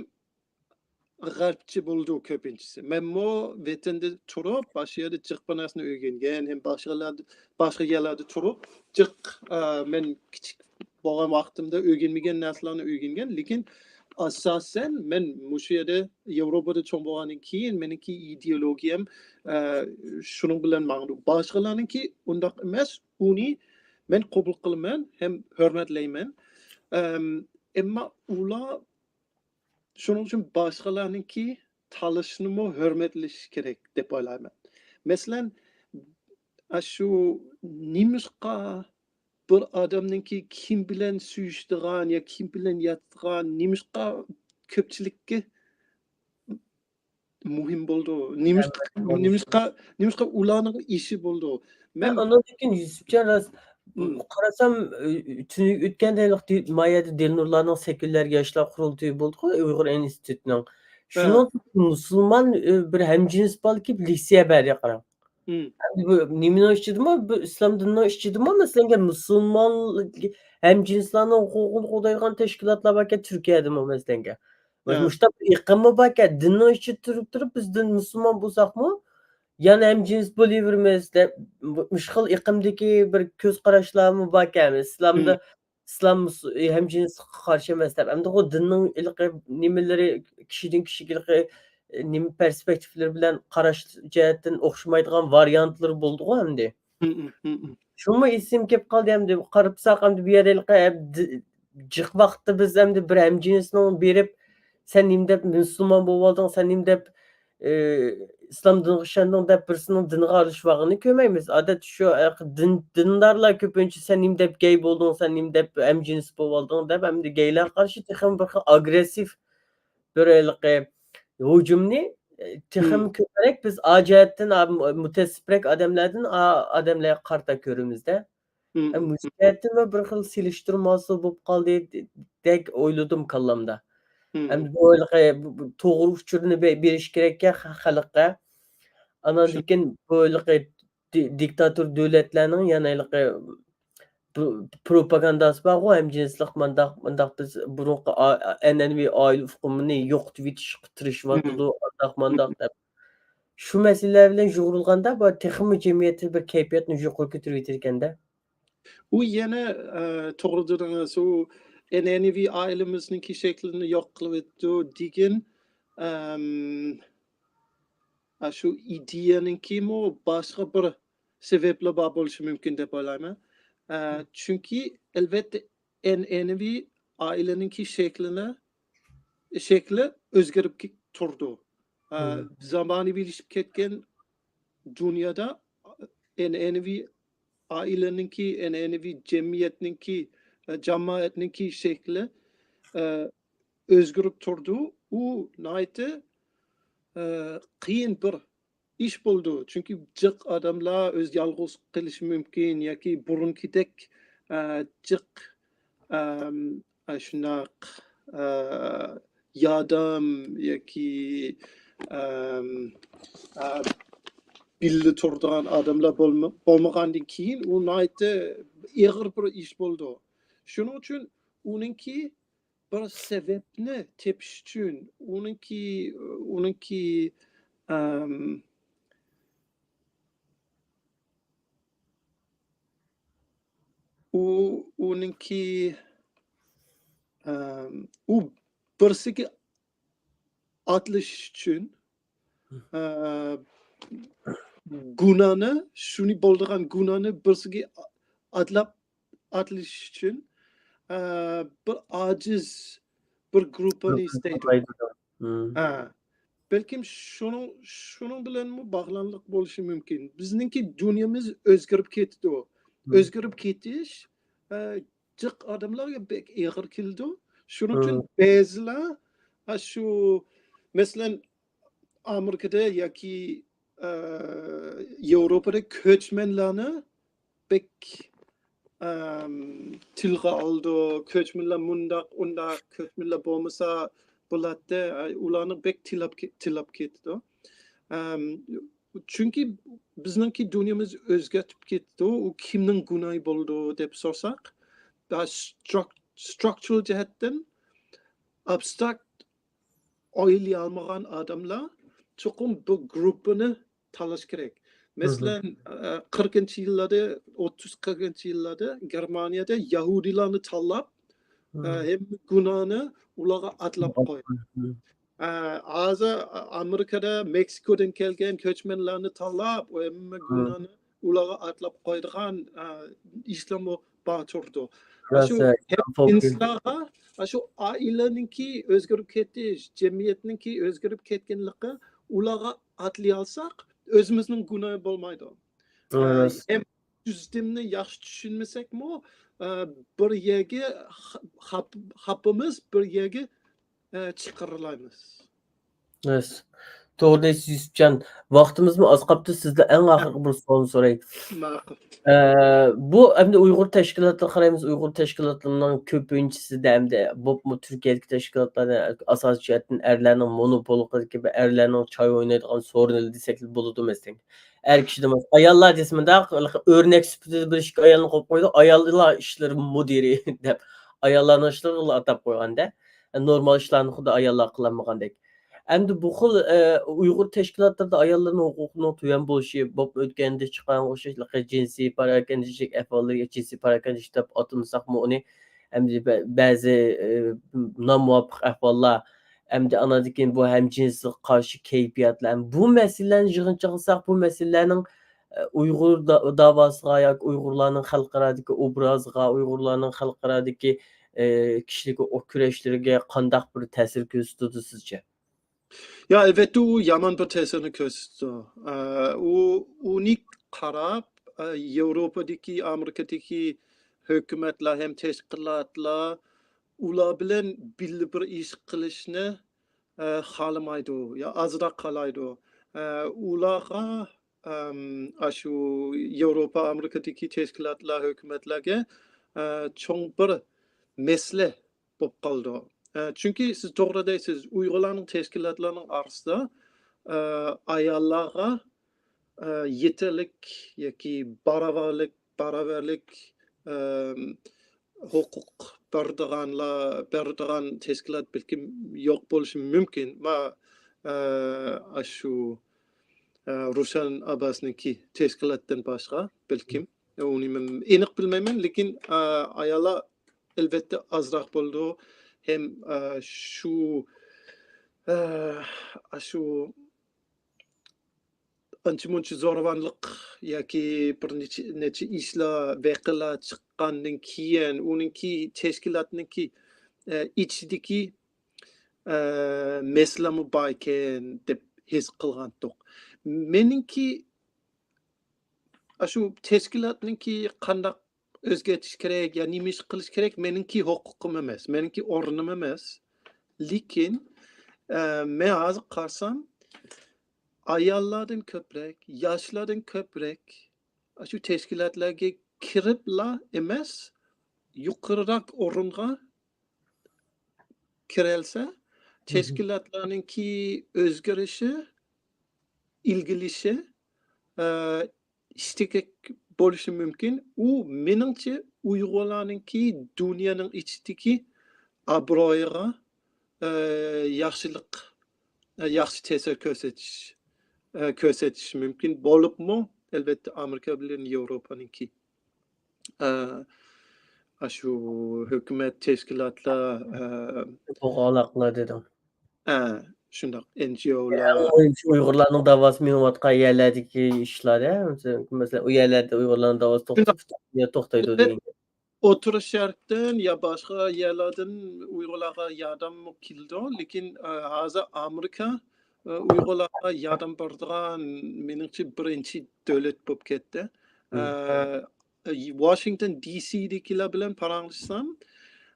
غەربچە بولىدۇ كۆپىنچىسى. مەنمۇ ۋەتەندە تۇرۇپ، باشقا يەردە جىق بىر نەرسىنى ئۆگەنگەن، ھەم باشقىلاردا، باشقا يەرلەردە تۇرۇپ، جىق، ئە، مەن كىچىك بولغان ۋاقتىمدا ئۆگەنمىگەن نەرسىلەرنى ئۆگەنگەن. لېكىن ئاساسەن مەن مۇشۇ يەردە، ياۋروپادا چوڭ بولغاندىن كېيىن، مېنىڭكى ئىدېئولوگىيەم، ئە، شۇنىڭ بىلەن ماڭىدۇ. باشقىلارنىڭكى ئۇنداق ئەمەس، ئۇنى مەن قوبۇل قىلىمەن ھەم ھۆرمەتلەيمەن. ئەم، ئەمما ئۇلار شۇنىڭ ئۈچۈن باشقىلارنىڭكى تاللىشىنىمۇ ھۆرمەتلىشى كېرەك دەپ ئويلايمەن. مەسىلەن، ئاشۇ نېمىشقا بىر ئادەمنىڭكى كىم بىلەن سۆيۈشىدىغان يا كىم بىلەن ياتىدىغان، نېمىشقا كۆپچىلىككە مۇھىم بولىدۇ؟ نېمىشقا، نېمىشقا، نېمىشقا ئۇلارنىڭ ئىشى بولىدۇ؟ مەن مەن ئانىڭدىن كېيىن يۈسۈپجان راست، مم. قارىسام، ئۆ-، تۈنۈگۈن ئۆتكەندە ھېلىقى دى-، ما يەردە دىلنۇرلارنىڭ سەككىزىنچى ياشلار قۇرۇلتىيى بولدىغۇ، ئۇيغۇر ئىنستىتۇتىنىڭ. ھە. شۇنىڭ مۇسۇلمان، ئۆ، بىر ھەمجىنس بالا كېلىپ لېكسىيە بەردى، قاراڭ. مم. ئەمدى بۇ نېمىنىڭ ئىچىدىمۇ، بۇ ئىسلام دىنىنىڭ ئىچىدىمۇ، مەسىلەن، مۇسۇلمان ھەمجىنسلارنىڭ ھوقۇقىنى قوغدايدىغان تەشكىلاتلار باركەن، تۈركىيەدىمۇ، مەسىلەن. ھە. مۇشۇنداق بىر ئېقىممۇ باركەن، دىننىڭ ئىچىدە تۇرۇپ تۇرۇپ، بىز دىن مۇسۇلمان بولساقمۇ، يەنە ھەمجىنس بولۇۋېرىمىز دەپ، مۇشۇ خىل ئېقىمدىكى بىر كۆز قاراشلارمۇ باركەن. ئىسلامدا، مم. ئىسلام مۇس-، ھەمجىنسلىققا قارشى ئەمەس دەپ. ئەمدى ئۇ دىننىڭ ھېلىقى نېمىلىرى، كىشىدىن كىشىگە ھېلىقى، نېمە پېرسپېكتىپلىرى بىلەن قاراش جەھەتتىن ئوخشىمايدىغان ۋارىيانتلىرى بولىدىغۇ ئەمدى. مم، مم، مم. شۇمۇ ئېسىمگە كېلىپ قالدى ئەمدى. قارىساق ئەمدى بۇ يەردە ھېلىقى، ئە، دى-، جىق ۋاقىتتا بىز ئەمدى بىر ھەمجىنسنىڭ بېرىپ، سەن نېمە دەپ مۇسۇلمان بولۇۋالدىڭ، سەن نېمە دەپ، ئى، ئىسلام دىنىغا ئىشەندىڭ دەپ بىرسىنىڭ دىنىغا ئارىلىشىۋالغىنىنى كۆرمەيمىز. ئادەتتە شۇ، ئە، دىن، دىندارلار كۆپىنچە سەن نېمە دەپ گەي بولدۇڭ، سەن نېمە دەپ ھەمجىنس بولۇۋالدىڭ دەپ ئەمدى گەيلەرگە قارشى تېخىمۇ بىر خىل ئاگرېسسىپ بىر ھېلىقى ھۇجۇمنى، ئى، تېخىمۇ مم. كۆپرەك بىز ئا جەھەتتىن، ئا، مۇتەسسىپرەك ئادەملەردىن، ئا، ئادەملەرگە قارىتا كۆرىمىز-دە. مم. ھەم مۇشۇ جەھەتتىنمۇ بىر خىل سېلىشتۇرماسى بولۇپ قالدى دەك ئويلىدىم كاللامدا. مم. ئەمدى بۇ ھېلىقى بۇ، بۇ توغرا ئۇچۇرنى بە-، بېرىش كېرەككەن خە-، خەلققە. ئاناندىن كېيىن بۇ ھېلىقى دى-، دىكتاتور دۆلەتلەرنىڭ يەنە ھېلىقى بۇ پروپاگانداسى بارغۇ، ھەمجىنسلىق مانداق، مانداق بىز بۇرۇنقى ئا-، ئەنئەنىۋى ئائىلە ئۇقۇمىنى يوقىتىۋېتىشقا تىرىشىۋاتىدۇ، مم. ئانداق مانداق دەپ. شۇ مەسىلىلەر بىلەن يۇغۇرۇلغاندا، بۇ تېخىمۇ جەمئىيەتتە بىر كەيپىياتنى يۇقىرى كۆتۈرۈۋېتىدىكەن-دە. ئۇ يەنە، ئە، توغرا دېدىڭىز، ئۇ ئەنئەنىۋى ئائىلىمىزنىڭكى شەكلىنى يوق قىلىۋېتىدۇ دېگەن، ئەم، ئە، شۇ ئىدىيەنىڭكىمۇ باشقا بىر سەۋەبلەر بار بولۇشى مۇمكىن دەپ ئويلايمەن. ئە، مم. چۈنكى ئەلۋەتتە ئەنئەنىۋى ئائىلىنىڭكى شەكلىنى، شەكلى ئۆزگىرىپ كېتىپ تۇرىدۇ. ئە، مم. زامانىۋىلىشىپ كەتكەن دۇنيادا ئەنئەنىۋى ئائىلىنىڭكى، ئەنئەنىۋى جەمئىيەتنىڭكى، ئە، جامائەتنىڭكى شەكلى، ئە، ئۆزگىرىپ تۇرىدۇ. ئۇ ناھايىتى، ئە، قىيىن بىر ئىش بولىدۇ. چۈنكى جىق ئادەملەر ئۆزى يالغۇز قېلىشى مۇمكىن ياكى بۇرۇنقىدەك، ئە، جىق، ئەم، ئە، شۇنداق، ئە، ياردەم ياكى، ئەم، ئە، بىللە تۇرىدىغان ئادەملەر بولما-، بولمىغاندىن كېيىن ئۇ ناھايىتى ئېغىر بىر ئىش بولىدۇ. شۇنىڭ ئۈچۈن ئۇنىڭكى بىر سەۋەبنى تېپىش ئۈچۈن، ئۇنىڭكى، ئۇنىڭكى، ئەم، ئۇ، ئۇنىڭكى، ئەم، ئۇ بىرسىگە ئاتىلىش ئۈچۈن، ئە، گۇناھنى، شۇنى بولىدىغان گۇناھنى بىرسىگە ئاتلاپ، ئاتىلىش ئۈچۈن، ئە، بىر ئاجىز بىر گۇرۇپپىنى ئىستەيدۇ. ھە. بەلكىم شۇنىڭ، شۇنىڭ بىلەنمۇ باغلانلىق بولۇشى مۇمكىن. بىزنىڭكى دۇنيامىز ئۆزگىرىپ كېتىدۇ. ئۆزگىرىپ كېتىش، ئە، جىق ئادەملەرگە بەك ئېغىر كېلىدۇ. شۇنىڭ ئۈچۈن بەزىلەر، ئە، شۇ، مەسىلەن، ئامېرىكىدا ياكى، ئە، ياۋروپادا كۆچمەنلەرنى بەك ئەم، تىلغا ئالىدۇ، كۆچمەنلەر مۇنداق، ئۇنداق، كۆچمەنلەر بولمىسا بولاتتى. ئە، ئۇلارنى بەك تىللاپ كە-، تىللاپ كېتىدۇ. ئەم، چۈنكى بىزنىڭكى دۇنيامىز ئۆزگىرىپ كېتىدۇ. ئۇ كىمنىڭ گۇناھى بولىدۇ دەپ سورىساق، دا ستراك-، ستراكچۇرال جەھەتتىن ئابستراكت ئويلىيالمىغان ئادەملەر چوقۇم بۇ گۇرۇپپىنى تاللاش كېرەك. مەسىلەن، ئە، قىرىقىنچى يىللاردا، ئوتتۇز قىرىقىنچى يىللاردا گېرمانىيەدە يەھۇدىيلارنى تاللاپ، ئە، ھەممە گۇناھنى ئۇلارغا ئاتلاپ قويغان. ئە، ھازىر ئامېرىكىدا مېكسىكودىن كەلگەن كۆچمەنلەرنى تاللاپ، ھەممە گۇناھنى ئۇلارغا ئاتلاپ قويىدىغان، ئە، ئىشلارمۇ بار تۇرىدۇ. شۇ ئىنسانلارغا، شۇ ئائىلىنىڭكى ئۆزگىرىپ كېتىش، جەمئىيەتنىڭكى ئۆزگىرىپ كەتكەنلىكى ئۇلارغا ئاتلىيالساق، ئۆزىمىزنىڭ گۇناھى بولمايدۇ. ئە، ھەم سىستېمىنى ياخشى چۈشەنمىسەكمۇ، ئە، بىر يەرگە خا-، خاپ-، خاپىمىز، بىر يەرگە، ئە، چىقىرىلايمىز. راست. توغرا دەيسىز، يۈسۈپجان. ۋاقتىمىزمۇ ئاز قاپتۇ. سىزدىن ئەڭ ئاخىرقى بىر سوئالنى سوراي. ماقۇل. ئە، بۇ ئەمدى ئۇيغۇر تەشكىلاتلىرى قارايمىز. ئۇيغۇر تەشكىلاتلىرىنىڭ كۆپىنچىسىدە ئەمدى، بولۇپمۇ تۈركىيەدىكى تەشكىلاتلاردا ئاساسىي جەھەتتىن ئەرلەرنىڭ مونوپوللۇقىدىكى بىر ئەرلەرنىڭ چاي ئوينايدىغان سورۇنى دېسەك بولىدۇ مەسىلەن. ئەر كىشىدىن باشقا. ئاياللار دېسە مۇنداق، ئۆرنەك سۈپىتىدە بىر ئىككى ئايالنى قويۇپ قويدۇق، ئاياللار ئىشلىرى مۇدىرى دەپ، ئاياللارنىڭ ئىشلىرىغىلا ئاتاپ قويغاندا، نورمال ئىشلارنى خۇددى ئاياللار قىلالمىغاندەك. ئەمدى بۇ خىل، ئە، ئۇيغۇر تەشكىلاتلىرىدا ئاياللارنىڭ ھوقۇقىنىڭ تۆۋەن بولۇشى، بولۇپ ئۆتكەندە چىققان ئوخشاش جىنسىي پاراكەندىچىلىك ئەھۋاللىرى، جىنسىي پاراكەندىچىلىك دەپ ئاتىمىساقمۇ ئۇنى، ئەمدى بە-، بەزى، ئە، نامۇۋاپىق ئەھۋاللار، ئەمدى ئاناندىن كېيىن بۇ ھەمجىنسلىققا قارشى كەيپىياتلار، بۇ مەسىلىلەرنى يىغىنچا قىلساق، بۇ مەسىلىلەرنىڭ، ئە، ئۇيغۇر دا-، داۋاسىغا ياكى ئۇيغۇرلارنىڭ خەلقئارادىكى ئوبرازىغا، ئۇيغۇرلارنىڭ خەلقئارادىكى، ئە، كىشىلىك ھوقۇق كۈرەشلىرىگە قانداق بىر تەسىر كۆرسىتىدۇ سىزچە؟ يا، ئەلۋەتتە، ئۇ يامان بىر تەسىرنى كۆرسىتىدۇ. ئە، ئۇ، ئۇنى قاراپ، ئە، ياۋروپادىكى، ئامېرىكىدىكى ھۆكۈمەتلەر ھەم تەشكىلاتلار ئۇلار بىلەن بىللە بىر ئىش قىلىشنى، ئە، خالىمايدۇ، يا ئازراق خالايدۇ. ئە، ئۇلارغا، ئەم، ئاشۇ ياۋروپا، ئامېرىكىدىكى تەشكىلاتلار، ھۆكۈمەتلەرگە، ئە، چوڭ بىر مەسىلە بولۇپ قالىدۇ. ئە، چۈنكى سىز توغرا دەيسىز، ئۇيغۇرلارنىڭ تەشكىلاتلارنىڭ ئارىسىدا، ئە، ئاياللارغا، ئە، يېتەرلىك ياكى باراۋەرلىك، باراۋەرلىك، ئەم، ھوقۇق بەرىدىغانلار، بەرىدىغان تەشكىلات بەلكىم يوق بولۇشى مۇمكىن. ما، ئە، ئاشۇ، ئە، روشەن ئابباسنىڭكى تەشكىلاتتىن باشقا بەلكىم. ئۇنى مەن ئېنىق بىلمەيمەن، لېكىن، ئە، ئاياللار ئەلۋەتتە ئازراق بولىدۇ. ھەم، ئە، شۇ، ئە، ئاشۇ ئانچە-مۇنچە زورىۋانلىق ياكى بىر نەچچە، نەچچە ئىشلار، ۋەقەلەر چىققاندىن كېيىن، ئۇنىڭكى تەشكىلاتنىڭكى، ئە، ئىچىدىكى، ئە، مەسىلىمۇ بار ئىكەن دەپ ھېس قىلغانتۇق. مېنىڭكى ئاشۇ تەشكىلاتنىڭكى قانداق ئۆزگەرتىش كېرەك يا نېمە ئىش قىلىش كېرەك، مېنىڭكى ھوقۇقۇم ئەمەس، مېنىڭكى ئورنۇم ئەمەس. لېكىن، ئە، مەن ھازىر قارىسام، ئاياللاردىن كۆپرەك، ياشلاردىن كۆپرەك ئاشۇ تەشكىلاتلارغا كىرىپلا ئەمەس، يۇقىرىراق ئورۇنغا كىرەلسە، تەشكىلاتلارنىڭكى ئۆزگىرىشى، ئىلگىرىلىشى، ئە، ئىشتىكى بولۇشى مۇمكىن. ئۇ مېنىڭچە ئۇيغۇرلارنىڭكى دۇنيانىڭ ئىچىدىكى ئابرۇيىغا، ئە، ياخشىلىق، ئە، ياخشى تەسىر كۆرسىتىش، ئە، كۆرسىتىشى مۇمكىن. بولۇپمۇ، ئەلۋەتتە، ئامېرىكا بىلەن ياۋروپانىڭكى، ئە، ئاشۇ ھۆكۈمەت، تەشكىلاتلار، ئە، ھوقۇق ئالاقىلار دېدىڭ. ئە، شۇنداق، ئېن جى ئولار. ئەڭ مۇھىمى شۇ ئۇيغۇرلارنىڭ داۋاسى مېڭىۋاتقان يەرلەردىكى ئىشلار، ھە؟ مەسىلەن، ئۇ يەرلەردە ئۇيغۇرلارنىڭ داۋاسى توختاپ، توختايدۇ دېگەن گەپ. ئوتتۇرا شەرقتىن يا باشقا يەرلەردىن ئۇيغۇرلارغا ياردەممۇ كېلىدۇ، لېكىن، ئە، ھازىر ئامېرىكا، ئە، ئۇيغۇرلارغا ياردەم بېرىدىغان، مېنىڭچە، بىرىنچى دۆلەت بولۇپ كەتتى. ئە، ۋاشىنگتون دى سىدىكىلەر بىلەن پاراڭلاشسام،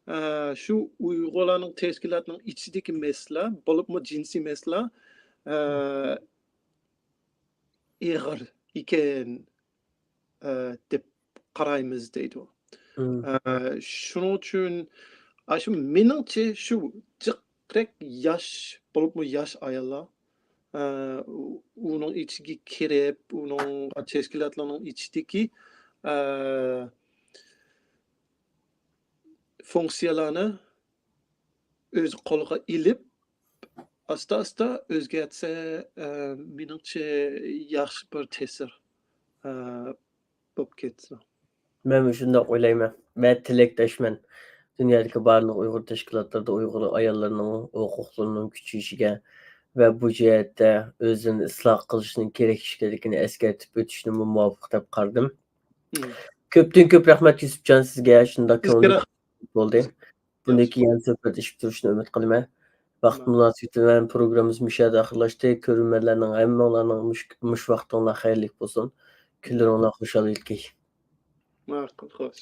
ئە، شۇ ئۇيغۇرلارنىڭ تەشكىلاتىنىڭ ئىچىدىكى مەسىلە، بولۇپمۇ جىنسىي مەسىلە، ئە، ئېغىر ئىكەن، ئە، دەپ قارايمىز دەيدۇ. ئە، شۇنىڭ ئۈچۈن، ئا، شۇ مېنىڭچە شۇ جىقرەك ياش، بولۇپمۇ ياش ئاياللار، ئە، ئۇ-، ئۇنىڭ ئىچىگە كىرىپ، ئۇنىڭ تەشكىلاتلارنىڭ ئىچىدىكى، ئە، فۇنكسىيەلەرنى ئۆز قولىغا ئېلىپ، ئاستا-ئاستا ئۆزگەرتسە، ئە، مېنىڭچە ياخشى بىر تەسىر، ئە، بولۇپ كەتسە. مەنمۇ شۇنداق ئويلايمەن. مەن تىلەكداشمەن. دۇنيادىكى بارلىق ئۇيغۇر تەشكىلاتلىرىدا ئۇيغۇر ئاياللىرىنىڭ ھوقۇقلىرىنىڭ كۈچىيىشىگە ۋە بۇ جەھەتتە ئۆزىنى ئىسلاھ قىلىشنىڭ كېرەك ئىكەنلىكىنى ئەسكەرتىپ ئۆتۈشنىمۇ مۇۋاپىق دەپ قارىدىم. مم. كۆپتىن كۆپ رەھمەت يۈسۈپجان سىزگە، شۇنداق سىزگە كۆڭۈل رەھمەت. بولدى. بۇنىڭدىن كېيىن يەنە سۆھبەتلىشىپ تۇرۇشنى ئۈمىد قىلىمەن. ۋاقىت مۇناسىۋىتى بىلەن پروگراممىمىز مۇشۇ يەردە ئاخىرلاشتى. كۆرۈرمەنلەرنىڭ ھەممىڭلارنىڭ مۇش-، مۇشۇ ۋاقتىڭلار خەيرلىك بولسۇن. كۈنلىرىڭلار خۇشاللىق. ماقۇل، خوش.